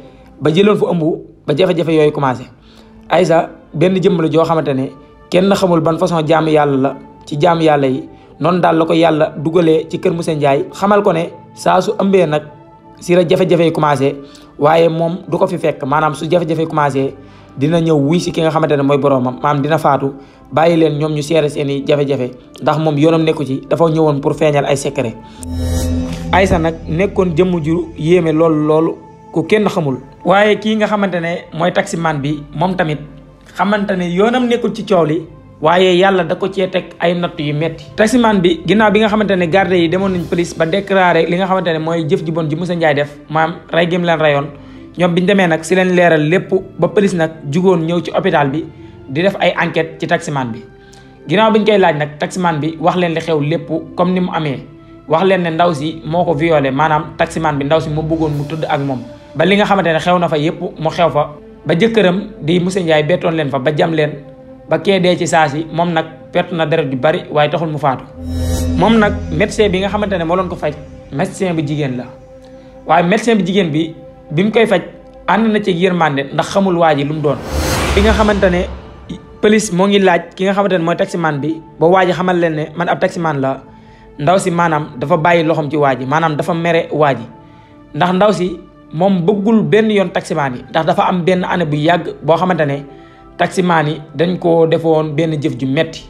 ba jëloon fa ëmb ba jafe-jafe yooyu commencé. Aïssa benn jëmm la joo xamante ne kenn xamul ban façon jaamu yàlla la ci jaamu yàlla yi noonu daal la ko yàlla dugalee ci kër Moussa Ndiaye xamal ko ne saa su ëmbee nag si la jafe-jafe yi commencé waaye moom du ko fi fekk maanaam su jafe-jafe yi commencé dina ñëw wuy si ki nga xamante ne mooy boroomam maanaam dina faatu bàyyi leen ñoom ñu seere seeni jafe-jafe ndax moom yoonam nekku ci dafa ñëwoon pour feeñal ay secret. Aïssa nag nekkoon jëmm ju yéeme loolu ku kenn xamul. waaye kii nga xamante ne mooy taximan bi moom tamit xamante ne yoonam nekkul ci coow li waaye yàlla da ko cee teg ay natt yu metti. taximan bi ginnaaw bi nga xamante ne garde yi demoon nañ police ba déclaré li nga xamante ne mooy jëf ji bon ji Moussa Ndiaye def maam rey gém leen rayoon ñoom biñu demee nag si leen leeral lépp ba police nag jugoon ñëw ci hôpital bi di def ay enquête ci taximan bi ginnaaw biñ koy laaj nag taximan bi wax leen li xew lépp comme ni mu amee wax leen ne ndaw si moo ko violé maanaam taximan bi ndaw si mu bëggoon mu tëdd ak moom ba li nga xamante ne xew na fa yépp mu xew fa ba jëkkëram di monsieur Ndiaye bettoon leen fa ba jam leen ba kee dee ci saasi moom nag perte na deret yu bari waaye taxul mu faatu. moom nag médecin bi nga xamante ne moo doon ko faj médecin bu jigéen la waaye médecin bu jigéen bi mu koy faj ànd na ci yërmande ndax xamul waa ji lu mu doon. ki nga xamante ne police moo ngi laaj ki nga xamante ne mooy taximan bi ba waa ji xamal leen ne man ab taximan la ndaw si maanaam dafa bàyyi loxoom ci waa ji maanaam dafa mere waa ji ndax ndaw si moom bëggul benn yoon taximan yi ndax dafa am benn année bu yàgg boo xamante ne taximan yi dañ koo defoon benn jëf ju metti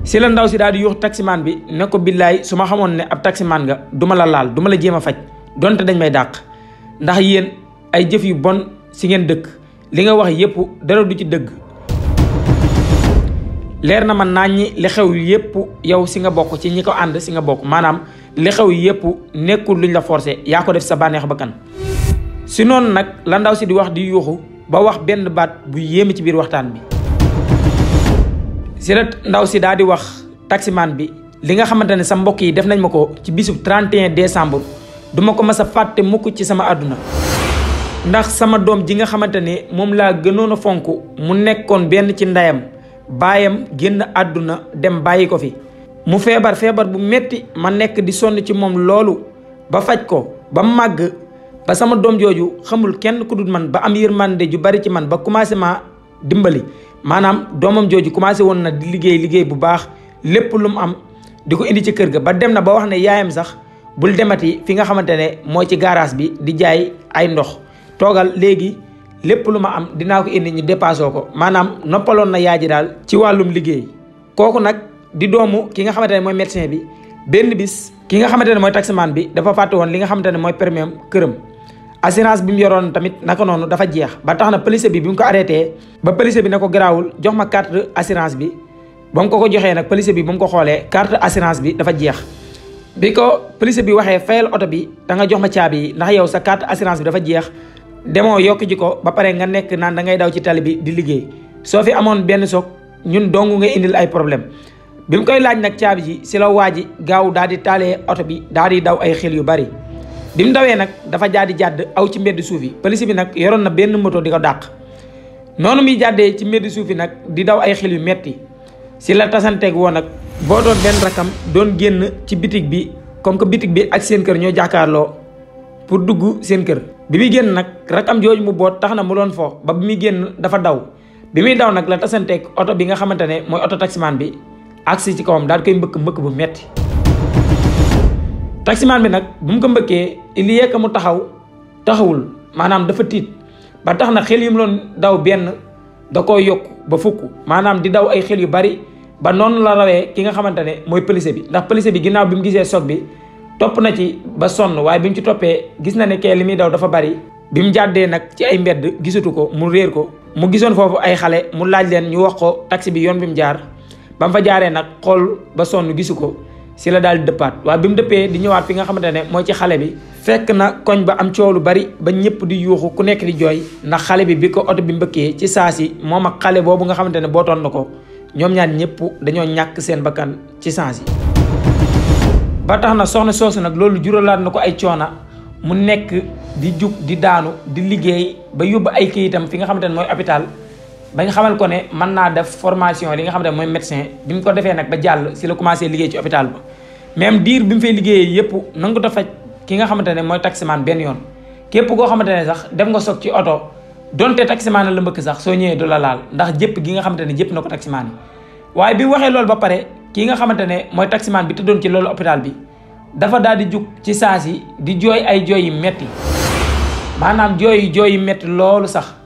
si la ndaw si daal di yuux taximan bi ne ko billaay su ma xamoon ne ab taximan nga duma la laal duma la jéem a faj donte dañ may dàq ndax yéen ay jëf yu bon si ngeen dëkk li nga wax yépp dara du ci dëgg leer na ma naññi li xew yépp yow si nga bokk ci ñi ko ànd si nga bokk maanaam li xew yépp nekkul luñ la forcé yaa ko def sa bànneex bakkan si noonu nag la ndaw si di wax di yuuxu ba wax benn baat bu yéeme ci biir waxtaan bi si la ndaw si daal di wax taximan bi li nga xamante ne sa mbokk yi def nañ ma ko ci bisub 31 décembre duma ko mas a fàtte mukk ci sama àdduna ndax sama doom ji nga xamante ne moom laa gënoon a fonk mu nekkoon benn ci ndeyam baayam génn àdduna dem bàyyi ko fi mu feebar bu metti ma nekk di sonn ci moom loolu ba faj ko ba màgg ba sama doom jooju xamul kenn ku dul man ba am yërmande ju bari ci man ba commencé ma dimbali maanaam doomam jooju commencé woon na di liggéey bu baax lépp lu mu am di ko indi ci kër ga ba dem na ba wax ne yaayam sax bul demati fi nga xamante ne mooy ci garage bi di jaay ay ndox toogal léegi lépp lu ma am dinaa ko indi ñu dépassé ko maanaam noppaloon na yaay ji daal ci wàllum liggéey kooku nag di doomu ki nga xamante ne mooy médecin bi benn bis ki nga xamante ne mooy taximan bi dafa fàtte woon li nga xamante ne mooy permis am këram assurance bi mu yoroon tamit naka noonu dafa jeex ba tax na police bi mu ko arrêté ba police bi ne ko garaawul jox ma carte assurance bi ba mu ko joxee nag police bi ba mu ko xoolee carte assurance bi dafa jeex bi ko police bi waxee fayal oto bi da nga jox ma caabi yi ndax yow sa carte assurance bi dafa jeex demoo yokk ji ko ba pare nga nekk naan da ngay daw ci tali bi di liggéey soo fi amoon benn soog ñun dong nga indil ay problème bi mu koy laaj nag caabi ji si la waa ji gaaw daal di taalee oto bi daal di daw ay xel yu bari bi mu dawee nag dafa jaadi jàdd aw ci mbedd suuf yi police bi nag yoroon na benn moto di ko dàq noonu muy jàddee ci mbedd suuf yi nag di daw ay xel yu metti si la tasanteeg woon nag boo doon benn rakam doon génn ci bitig bi comme que bitig bi ak seen kër ñoo jàkkaarloo pour dugg seen kër bi muy génn nag rakam jooju mu boot tax na mu doon fo ba bi muy génn dafa daw bi muy daw nag la tasanteeg oto bi nga xamante ne mooy oto taximan bi agsi ci kawam daal koy mbëkk bu metti taximan bi nag bu mu ko mbëkkee il y a mu taxawul maanaam dafa tiit ba tax na xel yu mu doon daw benn da koo yokk ba fukk maanaam di daw ay xel yu bari ba noonu la rawee ki nga xamante ne mooy police bi ndax police bi ginnaaw bi mu gisee soog bi topp na ci ba sonn waaye bi mu ci toppee gis na ne kee li muy daw dafa bari bi mu jàddee nag ci ay mbedd gisatu ko mu réer ko mu gisoon foofu ay xale mu laaj leen ñu wax ko taxi bi yoon bi mu jaar ba mu fa jaaree nag xool ba sonn gisu ko si la daal di dëppaat waaye bi mu dëppee di ñëwaat fi nga xamante ne mooy ci xale bi fekk na koñ ba am coow lu bari ba ñëpp di yuuxu ku nekk di jooy ndax xale bi ko oto bi mbëkkee ci saa si moom ak xale boobu nga xamante ne bootoon na ko ñoom ñaar ñëpp dañoo ñàkk seen bakkan ci saa si ba tax na soxna soosu nag loolu juralaat na ko ay coona mu nekk di jug di daanu di liggéey ba yóbbu ay këyitam fi nga xamante ne mooy hôpital bañ xamal ko ne mën naa def formation li nga xamante ne mooy médecin bi mu ko defee nag ba jàll si la commencé liggéey ci hôpital ba même diir bi mu fay liggéeyee yëpp nangu ta faj ki nga xamante ne mooy taximan benn yoon képp koo xamante ne sax def nga soog ci oto donte taximan la mbëkk sax soo ñëwee du la laal ndax jëpp gi nga xamante ne jëpp na ko taximan yi waaye bi mu waxee loolu ba pare ki nga xamante ne mooy taximan bi tëddoon ci loolu hôpital bi dafa daal di jug ci saa si di jooy ay jooy yu metti maanaam jooy yu metti loolu sax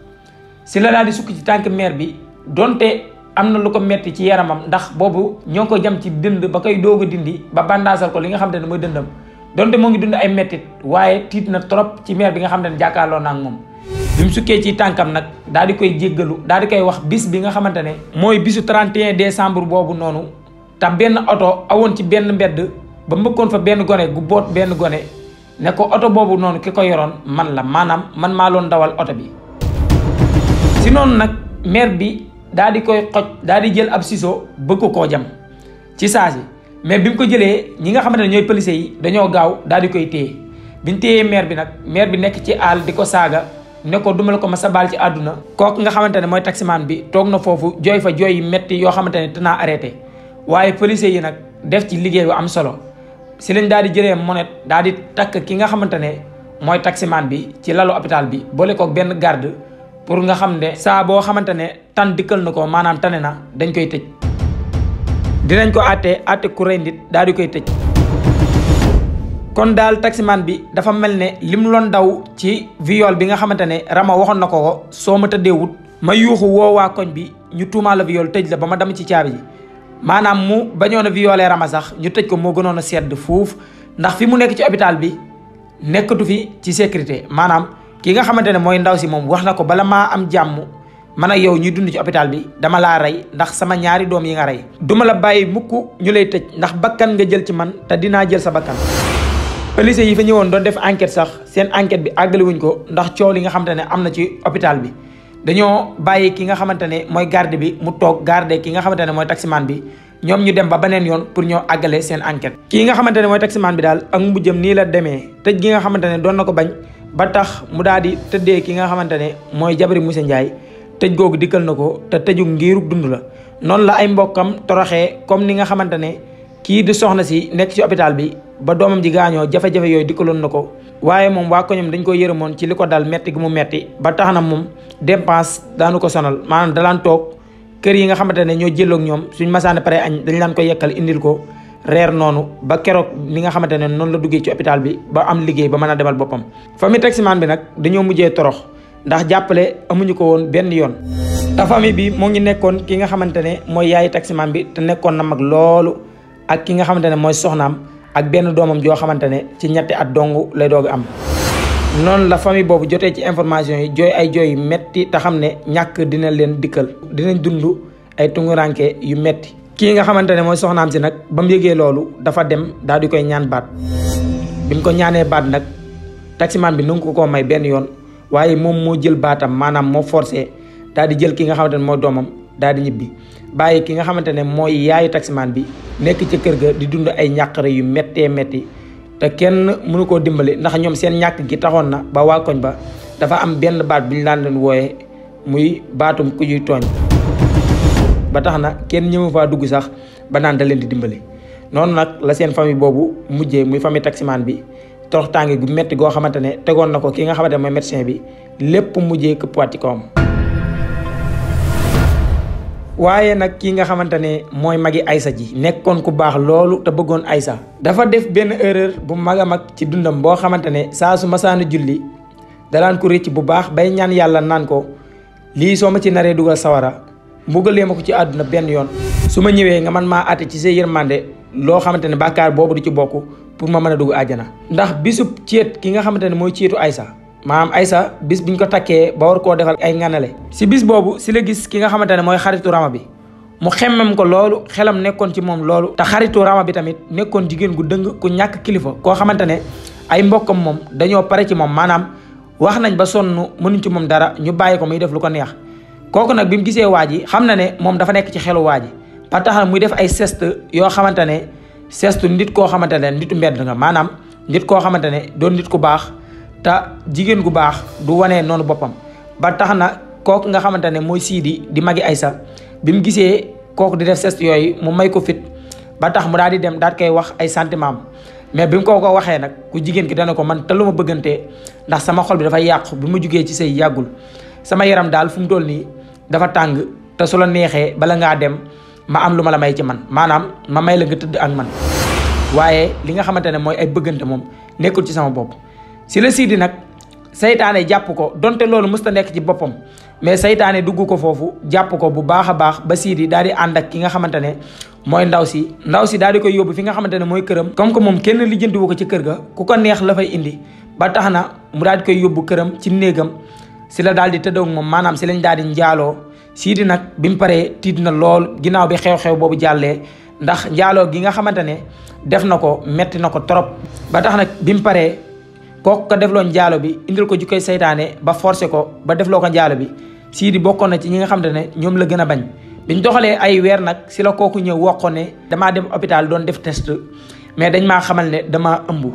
si la daal di sukk ci tànk mère bi donte am na lu ko metti ci yaramam ndax boobu ñoo ko jam ci dënd ba koy doog a dindi ba bandaasal ko li nga xamante ne mooy dëndam donte moo ngi dund ay mettit waaye tiit na trop ci mère bi nga xamante ne jàkkaarloo na ak moom bi mu sukkee ci tànkam nag daal di koy jéggalu daal di koy wax bis bi nga xamante ne mooy bisu 31 décembre boobu noonu te benn oto awoon ci benn mbedd ba mbëkkoon fa benn gone gu boot benn gone ne ko oto boobu noonu ki ko yoroon man la maanaam man maa loon dawal oto bi si noonu nag mère bi daal di koy xoj daal di jël ab ciseau bëgg koo jam ci saa si mais bi mu ko jëlee ñi nga xamante ne ñooy police yi dañoo gaaw daal di koy téye biñ téyee maire bi nag maire bi nekk ci àll di ko saaga ne ko duma la ko ma sa baal ci àdduna. kooku nga xamante ne mooy taximaan bi toog na foofu jooy fa jooy yu metti yoo xamante ne dinaa arrêté waaye policiers yi nag def ci liggéey bu am solo si lañ daal di jëlee monet daal di takk ki nga xamante ne mooy taximaan bi ci lalu hôpital bi boole koog benn garde pour nga xam ne saa boo xamante ne tan dikkal na ko maanaam tane na dañ koy tëj dinañ ko àtte ku rey nit daal di koy tëj. kon daal taximaan bi dafa mel ne lim loon daw ci viol bi nga xamante ne Rama waxoon na ko soo ma tëddee wut ma yuuxu woo waa koñ bi ñu tuumaa la viol tëj la ba ma dem ci caabi ji maanaam mu bañoon a violé Rama sax ñu tëj ko moo gënoon a sedd fuuf ndax fi mu nekk ci hôpital bi nekkatu fi ci sécurité maanaam ki nga xamante ne mooy ndaw si moom wax na ko bala maa am jàmm man ak yow ñuy dund ci hôpital bi dama laa rey ndax sama ñaari doom yi nga rey duma la bàyyi mukk ñu lay tëj ndax bakkan nga jël ci man te dinaa jël sa bakkan. police yi fa ñëwoon doon def enquête sax seen enquête bi àggale wuñ ko ndax coow li nga xamante ne am na ci hôpital bi dañoo bàyyi ki nga xamante ne mooy garde bi mu toog garde ki nga xamante ne mooy taximaan bi ñoom ñu dem ba beneen yoon pour ñoo àggale seen enquête. kii nga xamante ne mooy taximaan bi daal ak mujjam nii la demee tëj gi nga xamante ne doon na ko bañ ba tax mu daal di tëddee ki nga xamante ne mooy jabari Moussa Ndiaye tëj googu dikkal na ko te tëju ngiirug dund la noonu la ay mbokkam toroxee comme ni nga xamante ne kii di soxna si nekk ci hôpital bi ba doomam ji gaañoo jafe-jafe yooyu dikkaloon na ko waaye moom waa koñam dañ ko yërëmoon ci li ko dal metti gi mu metti ba tax na moom dépense daanu ko sonal maanaam dalaan toog kër yi nga xamante ne ñoo jëloog ñoom suñ masaane pare añ dañ laan ko yekkal indil ko reer noonu ba keroog li nga xamante ne noonu la duggee ci hôpital bi ba am liggéey ba mën a demal boppam. famille taximaan bi nag dañoo mujjee torox ndax jàppale amuñu ko woon benn yoon te famille bi moo ngi nekkoon ki nga xamante ne mooy yaayi taximaan bi te nekkoon na mag loolu ak ki nga xamante ne mooy soxnaam ak benn doomam joo xamante ne ci ñetti at dong lay doog am. noonu la famille boobu jotee ci information yi jooy ay jooy yu metti te xam ne ñàkk dina leen dikkal dinañ dund ay tunguranke yu metti kii nga xamante ne mooy soxnaam si nag ba mu yëgee loolu dafa dem daal di koy ñaan baat bi mu ko ñaanee baat nag taximaan bi nangu ko koo may benn yoon waaye moom moo jël baatam maanaam moo forcé daal di jël ki nga xamante ne mooy doomam daal di ñibbi bàyyi ki nga xamante ne mooy yaayu taximaan bi nekk ci kër ga di dund ay ñàqare yu méttee métti te kenn mënu koo dimbali ndax ñoom seen ñàkk gi taxoon na ba waa koñ ba dafa am benn baat bu ñu laan leen wooyee muy baatum ku ñuy tooñ ba tax na kenn ñëmu faa dugg sax ba naan da leen di dimbali. noonu nag la seen famille boobu mujjee muy famille taximaan bi torox tànge gu métti goo xamante ne tegoon na ko ki nga xamante ne mooy médecin bi lépp mujjee këppwaat ci kawam. waaye nag kii nga xamante ne mooy magi Aïssa ji nekkoon ku baax loolu te bëggoon Aïssa dafa def benn erreur bu mag a mag ci dundam boo xamante ne saa su masaana julli dalaan ko rëcc bu baax bay ñaan yàlla naan ko lii soo ma ci naree dugal sawara mbugalee ma ko ci àdduna benn yoon su ma ñëwee nga man maa àtte ci sa yërmande loo xamante ne bàkkaar boobu du ci bokk pour ma mën a dugg àjjana. ndax bisub ceet ki nga xamante ne mooy ceetu Aïssa maanaam Aïssa bis biñ ko takkee ba war koo defal ay nganale si bis boobu si la gis ki nga xamante ne mooy xaritu Rama bi mu xemmem ko loolu xelam nekkoon ci moom loolu te xaritu Rama bi tamit nekkoon jigéen gu dëng ku ñàkk kilifa koo xamante ne ay mbokkam moom dañoo pare ci moom maanaam wax nañ ba sonn mënuñ ci moom dara ñu bàyyi ko muy def lu ko neex. kooku nag bi mu gisee waa ji xam na ne moom dafa nekk ci xelu waa ji ba tax na muy def ay geste yoo xamante ne geste nit koo xamante ne nitu mbedd nga maanaam nit koo xamante ne doon nit ku baax te jigéen gu baax du wanee noonu boppam ba tax na kooku nga xamante ne mooy Sidi di magi Aïssa bi mu gisee kooku di def geste yooyu mu may ko fit ba tax mu daal di dem daal koy wax ay sentiment am mais bi mu ko waxee nag ku jigéen ki dana ko man te lu ma bëggantee ndax sama xol bi dafa yàqu bi mu jugee ci say yàggul sama yaram daal fu mu toll nii dafa tàng te su la neexee bala ngaa dem ma am lu ma la may ci man maanaam ma may la nga tëdd ak man waaye li nga xamante ne mooy ay bëggante moom nekkul ci sama bopp. si la Sidi nag saytaane jàpp ko donte loolu mësta nekk ci boppam mais saytaane dugg ko foofu jàpp ko bu baax a baax ba Sidi daal di ànd ak ki nga xamante ne mooy ndaw si daal di koy yóbbu fi nga xamante ne mooy këram. comme que moom kenn lijjantiwu ko ci kër ga ku ko neex la fay indi ba tax na mu daal di koy yóbbu këram ci néegam si la daal di tëddoog moom maanaam si lañ daal di njaaloo. Sidi nag bi mu paree tiit na lool ginnaaw bi xew-xew boobu jàllee ndax njaaloo gi nga xamante ne def na ko metti na ko trop ba tax nag bi mu paree kooku ko defloo njaalo bi indil ko jukkoy saytaane ba forcé ko ba defloo ko njaalo bi Sidi bokkoon na ci ñi nga xamante ne ñoom la gën a bañ. biñ doxalee ay weer nag si la kooku ñëw wax ko ne damaa dem hôpital doon def test mais dañ maa xamal ne damaa ëmb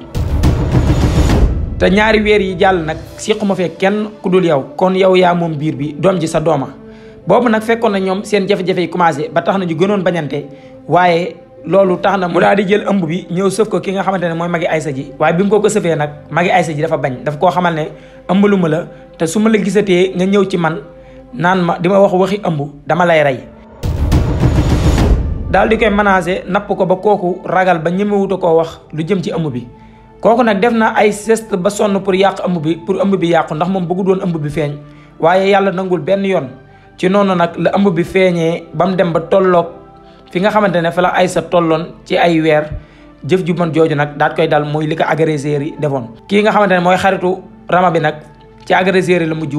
te ñaari weer yi jàll nag siquma fee kenn ku dul yow kon yow yaa moom biir bi doom ji sa dooma boobu nag fekkoon na ñoom seen jafe-jafe yi commencé ba tax na ñu gënoon bañante waaye loolu tax na mu daal di jël ëmb bi ñëw sëf ko ki nga xamante ne mooy magi Aysa ji waaye bi mu ko sëfee nag magi Aysa ji dafa bañ daf koo xamal ne ëmb lu ma la te su ma la gisatee nga ñëw ci man naan ma di ma wax waxi ëmb dama lay rey daal di koy menacé napp ko ba kooku ragal ba ñemewuta koo wax lu jëm ci ëmb bi kooku nag def na ay geste ba sonn pour yàq ëmb bi pour ëmb bi yàqu ndax moom bëggu doon ëmb bi feeñ waaye yàlla nangul benn yoon ci noonu nag la ëmb bi feeñee ba mu dem ba tolloog fi nga xamante ne fa la Aysa tolloon ci ay weer jëf ju bon jooju nag daat koy dal muy li ko agresseur yi defoon kii nga xamante ne mooy xaritu Rama bi nag ci agresseur yi la mujj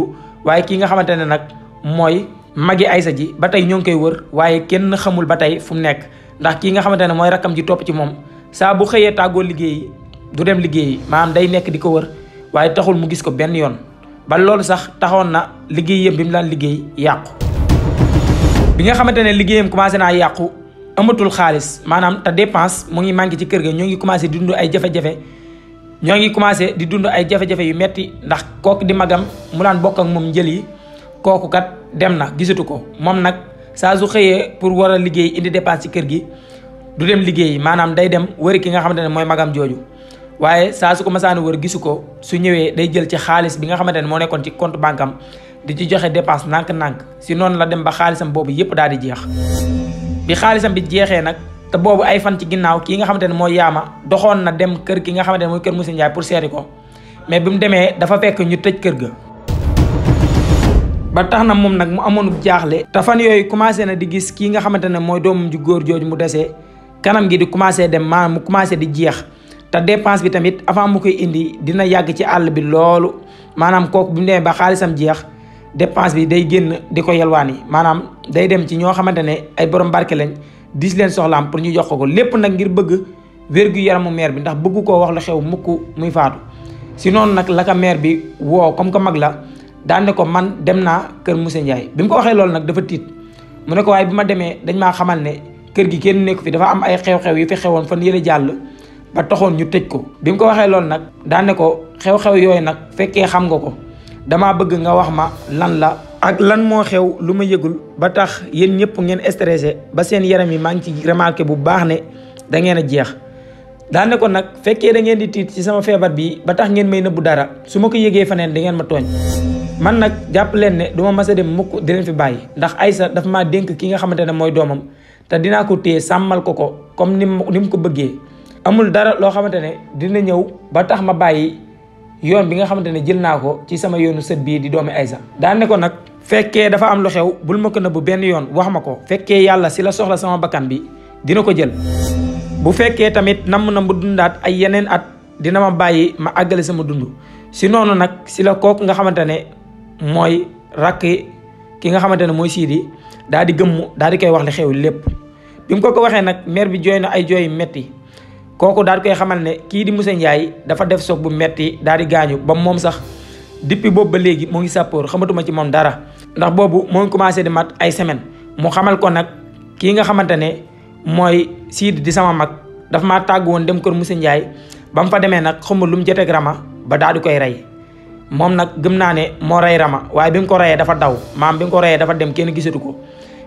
waaye kii nga xamante ne nag mooy magi Aysa ji ba tey ñoo ngi koy wër waaye kenn xamul ba tey fu mu nekk ndax kii nga xamante ne mooy rakkam ji topp ci moom saa bu xëyee tàggoo liggéeyi du dem liggéeyi maanaam day nekk di ko wër waaye taxul mu gis ko benn yoon ba loolu sax taxoon na liggéeyam bi mu daan liggéey yàqu bi nga xamante ne liggéeyam commencé naa yàqu amatul xaalis maanaam te dépense mu ngi manqué ci kër ga ñoo ngi commencé di dund ay jafe-jafe yu metti ndax kooku di magam mu daan bokk ak moom njël yi kooku kat dem na gisatu ko moom nag saa su xëyee pour war a liggéey indi dépense ci kër gi du dem liggéey maanaam day dem wëri ki nga xamante ne mooy magam jooju waaye saa su ko masaani wër gisu ko su ñëwee day jël ci xaalis bi nga xamante ne moo nekkoon ci compte banque am di ci joxe dépense nànk-nànk si noonu la dem ba xaalisam boobu yépp daal di jeex bi xaalisam bi jeexee nag te boobu ay fan ci ginnaaw kii nga xamante ne mooy yaama doxoon na dem kër ki nga xamante ne mooy kër Moussa Ndiaye pour seeti ko mais bi mu demee dafa fekk ñu tëj kër ga ba tax na moom nag mu amoon jaaxle te fan yooyu commencé na di gis kii nga xamante ne mooy doomam ju góor jooju mu desee kanam gi di commencé dem maanaam mu commencé di jeex te dépense bi tamit avant mu koy indi dina yàgg ci àll bi loolu maanaam kooku bi mu demee ba xaalisam jeex dépense bi day génn di ko yelwaani maanaam day dem ci ñoo xamante ne ay borom barke lañ dis leen soxlaam pour ñu jox ko lépp nag ngir bëgg wér-gu-yaramu mère bi ndax bëggu koo wax lu xew mukk muy faatu si noonu nag la ka mère bi woo comme que mag la daan ne ko man dem naa kër Moussa Ndiaye bi mu ko waxee loolu nag dafa tiit mu ne ko waaye bi ma demee dañ maa xamal ne kër gi kenn nekku fi dafa am ay xew-xew yu fi xewoon fan yële jàll ba taxoon ñu tëj ko bi mu ko waxee loolu nag daan ne ko xew-xew yooyu nag fekkee xam nga ko damaa bëgg nga wax ma lan la ak lan moo xew lu ma yëgul ba tax yéen ñëpp ngeen stressé ba seen yaram yi maa ngi ci remarqué bu baax ne da ngeen a jeex daan ne ko nag fekkee da ngeen di tiit ci sama feebar bi ba tax ngeen may nëbbu dara su ma ko yëgee faneen da ngeen ma tooñ man nag jàpp leen ne du ma mas a dem mukk di leen fi bàyyi ndax Aysa dafa maa dénk ki nga xamante ne mooy doomam te dinaa ko téye sàmmal ko ko comme ni mu ko bëggee amul dara loo xamante ne dina ñëw ba tax ma bàyyi yoon bi nga xamante ne jël naa ko ci sama yoonu sët bii di doomi Aysa daan ne ko nag fekkee dafa am lu xew bul ma ko nëbbu benn yoon wax ma ko fekkee yàlla si la soxla sama bakkan bi dina ko jël bu fekkee tamit namm na mu dundaat ay yeneen at dina ma bàyyi ma àggale sama dund si noonu nag si la kooku nga xamante ne mooy rakk ki nga xamante ne mooy Sidi daal di gëmmu daal di koy wax li xew lépp bi mu ko waxee nag mère bi jooy na ay jooy metti kooku daal di koy xamal ne kii di Moussa Ndiaye dafa def soog bu metti daal di gaañu ba moom sax depuis boobu ba léegi moo ngi sàppoor xamatuma ci moom dara ndax boobu moo ngi commencé di mat ay semaine mu xamal ko nag kii nga xamante ne mooy Sidi di sama mag dafa maa tàgg woon dem kër Moussa Ndiaye ba mu fa demee nag xamul lu mu joteeg Rama ba daal di koy rey moom nag gëm naa ne moo rey Rama waaye bi mu ko reyee dafa daw maam bi mu ko reyee dafa dem kenn gisatu ko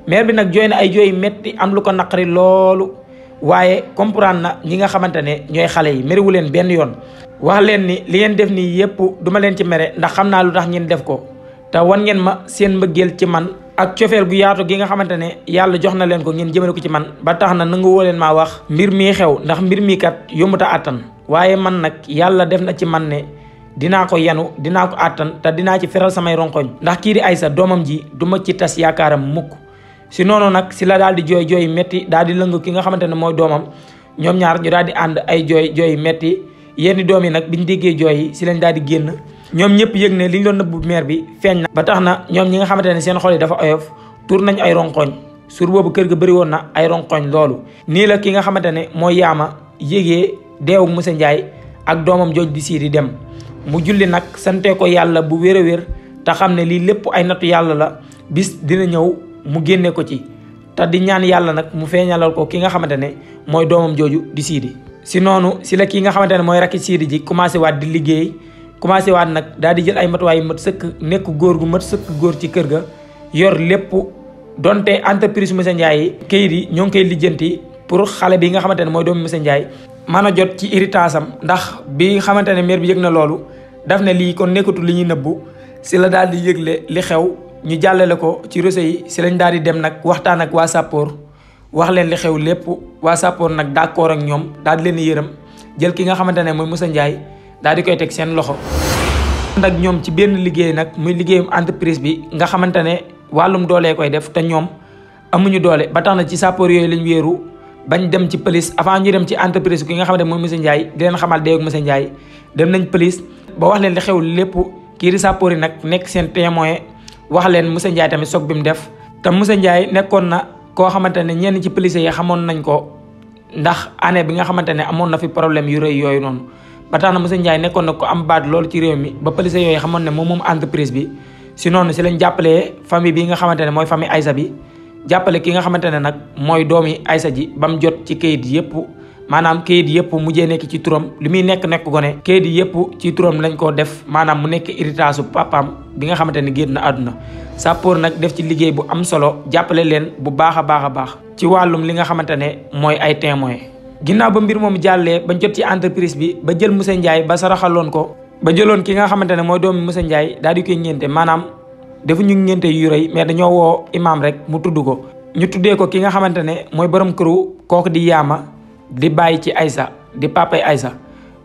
mère bi nag jooy na ay jooy metti am lu ko naqari loolu waaye comprendre na ñi nga xamante ne ñooy xale yi mériwu leen benn yoon wax leen ni li ngeen def nii yépp duma leen ci mere ndax xam naa lu tax ngeen def ko te wan ngeen ma seen mbëggeel ci man ak cofeel gu yaatu gi nga xamante ne yàlla jox na leen ko ngeen jëmale ko ci man ba tax na nangu woo leen maa wax mbir mii xew ndax mbir mii kat yombuta àttan waaye man nag yàlla def na ci man ne dinaa ko yanu dinaa ko àttan te dinaa ci feral samay ronkoñ ndax kii di Aysa doomam ji du ma ci tas yaakaaram mukk si noonu nag si la daal di jooy jooy metti daal di lëng ki nga xamante ne mooy doomam ñoom ñaar ñu daal di ànd ay jooy metti yenn doom yi nag biñ déggee jooy yi si lañ daal di génn ñoom ñëpp yëg ne li ñu doon nëbbu mère bi feeñ na ba tax na ñoom ñi nga xamante ne seen xol yi dafa oyof tur nañ ay ronkoñ sur boobu kër ga bëri woon na ay ronkoñ loolu nii la ki nga xamante ne mooy yaama yégee deewu Moussa Ndiaye ak doomam jooj di Sidi dem mu julli nag sante ko yàlla bu wér a wér te xam ne lii lépp ay nattu yàlla la bis dina ñëw mu génne ko ci te di ñaan yàlla nag mu feeñalal ko ki nga xamante ne mooy doomam jooju di Sidi si noonu si la kii nga xamante ne mooy rakki Sidi ji commencé waat di liggéey commencé waat nag daal di jël ay matuwaay yu mat sëkk nekk góor gu mat sëkk góor ci kër ga yor lépp donte entreprise monsieur Ndiaye yi kayit yi ñoo ngi koy lijjanti pour xale bi nga xamante ne mooy doomu monsieur Ndiaye mën a jot ci héritage am ndax bi xamante ne maire bi yëg na loolu daf ne lii kon nekkatul li ñuy nëbbu si la daal di yëgle li xew ñu jàllale ko ci réseau yi si lañ daal di dem nag waxtaan ak waa Sapor wax leen li xew lépp waa Sapor nag d'accord ak ñoom daal di leen yërëm jël ki nga xamante ne mooy monsieur Ndiaye daal di koy teg seen loxo. ànd ak ñoom ci benn liggéey nag muy liggéeyum entreprise bi nga xamante ne wàllum doolee koy def te ñoom amuñu doole ba tax na ci Sapor yooyu lañ wéeru bañ dem ci police avant ñu dem ci entreprise ki nga xamante ne mooy monsieur Ndiaye di leen xamal dee ak monsieur Ndiaye dem nañ police ba wax leen li xew lépp kii di Sapor yi nag nekk seen témoin wax leen monsieur Ndiaye tamit soog bi mu def te monsieur Ndiaye nekkoon na koo xamante ne ñenn ci police yi xamoon nañ ko ndax année bi nga xamante ne amoon na fi problème yu rëy yooyu noonu ba tax na monsieur Ndiaye nekkoon na ko am baat loolu ci réew mi ba police yooyu xamoon ne moom entreprise bi si noonu si lañ jàppalee famille bi nga xamante ne mooy famille Aïssa bi jàppale ki nga xamante ne nag mooy doomi Aïssa ji ba mu jot ci kayit yëpp maanaam kayit yëpp mujjee nekk ci turam li muy nekk gone kayit yëpp ci turam lañ ko def maanaam mu nekk héritage su papaam bi nga xamante ne génn na àdduna Sapor nag def ci liggéey bu am solo jàppale leen bu baax a baax ci wàllum li nga xamante ne mooy ay témoin ginnaaw ba mbir moom jàllee bañ jot ci entreprise bi ba jël monsieur Ndiaye ba saraxaloon ko ba jëloon ki nga xamante ne mooy doomi monsieur Ndiaye daal di koy ngénte maanaam defuñu ngénte yu rëy mais dañoo woo imam rek mu tudd ko ñu tuddee ko ki nga xamante ne mooy borom këru kooku di yaama di bàyyi ci Aïssa di papay Aïssa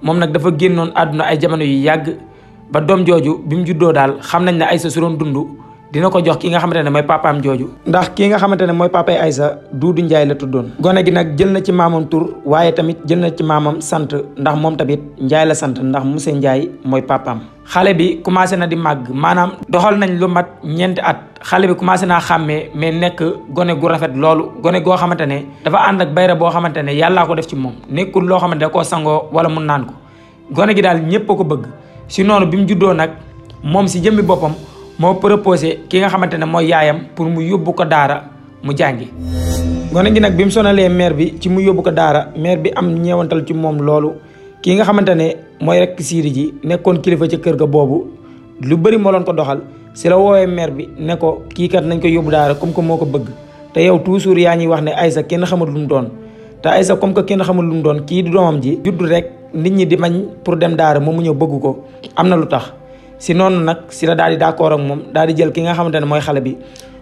moom nag dafa génnoon àdduna ay jamono yu yàgg ba doom jooju bi mu juddoo daal xam nañ ne Aïssa su doon dund dina ko jox ki nga xamante ne mooy papaam jooju ndax ki nga xamante ne mooy papay Aïssa Duudu Njaay la tuddoon gone gi nag jël na ci maamam tur waaye tamit jël na ci maamam sant ndax moom tamit Njaay la sant ndax monsieur Njaay mooy papaam xale bi commencé na di màgg maanaam doxal nañ lu mat ñeenti at xale bi commencé naa xàmmee mais nekk gone gu rafet loolu gone goo xamante ne dafa ànd ak bayra boo xamante ne yàllaa ko def ci moom nekkul loo xamante da koo sangoo wala mun naan ko gone gi daal ñëpp a ko bëgg si noonu bi mu juddoo nag moom si jëmmi boppam moo proposé ki nga xamante ne mooy yaayam pour mu yóbbu ko daara mu jàngi gone gi nag bi mu sonalee maire bi ci mu yóbbu ko daara maire bi am ñeewantal ci moom loolu kii nga xamante ne mooy rek siiri ji nekkoon kilifa ci kër ga boobu lu bëri moo loon ko doxal si la woowee maire bi ne ko kii kat nañ ko yóbbu daara comme que moo ko bëgg te yow toujours yaa ñuy wax ne Aïssa kenn xamul lu mu doon te Aïssa comme que kenn xamul lu mu doon kii di doomam ji juddu rek nit ñi di mañ pour dem daara moom mu ñëw bëgg ko am na lu tax si noonu nag si la daal di d'accord ak moom daal di jël ki nga xamante ne mooy xale bi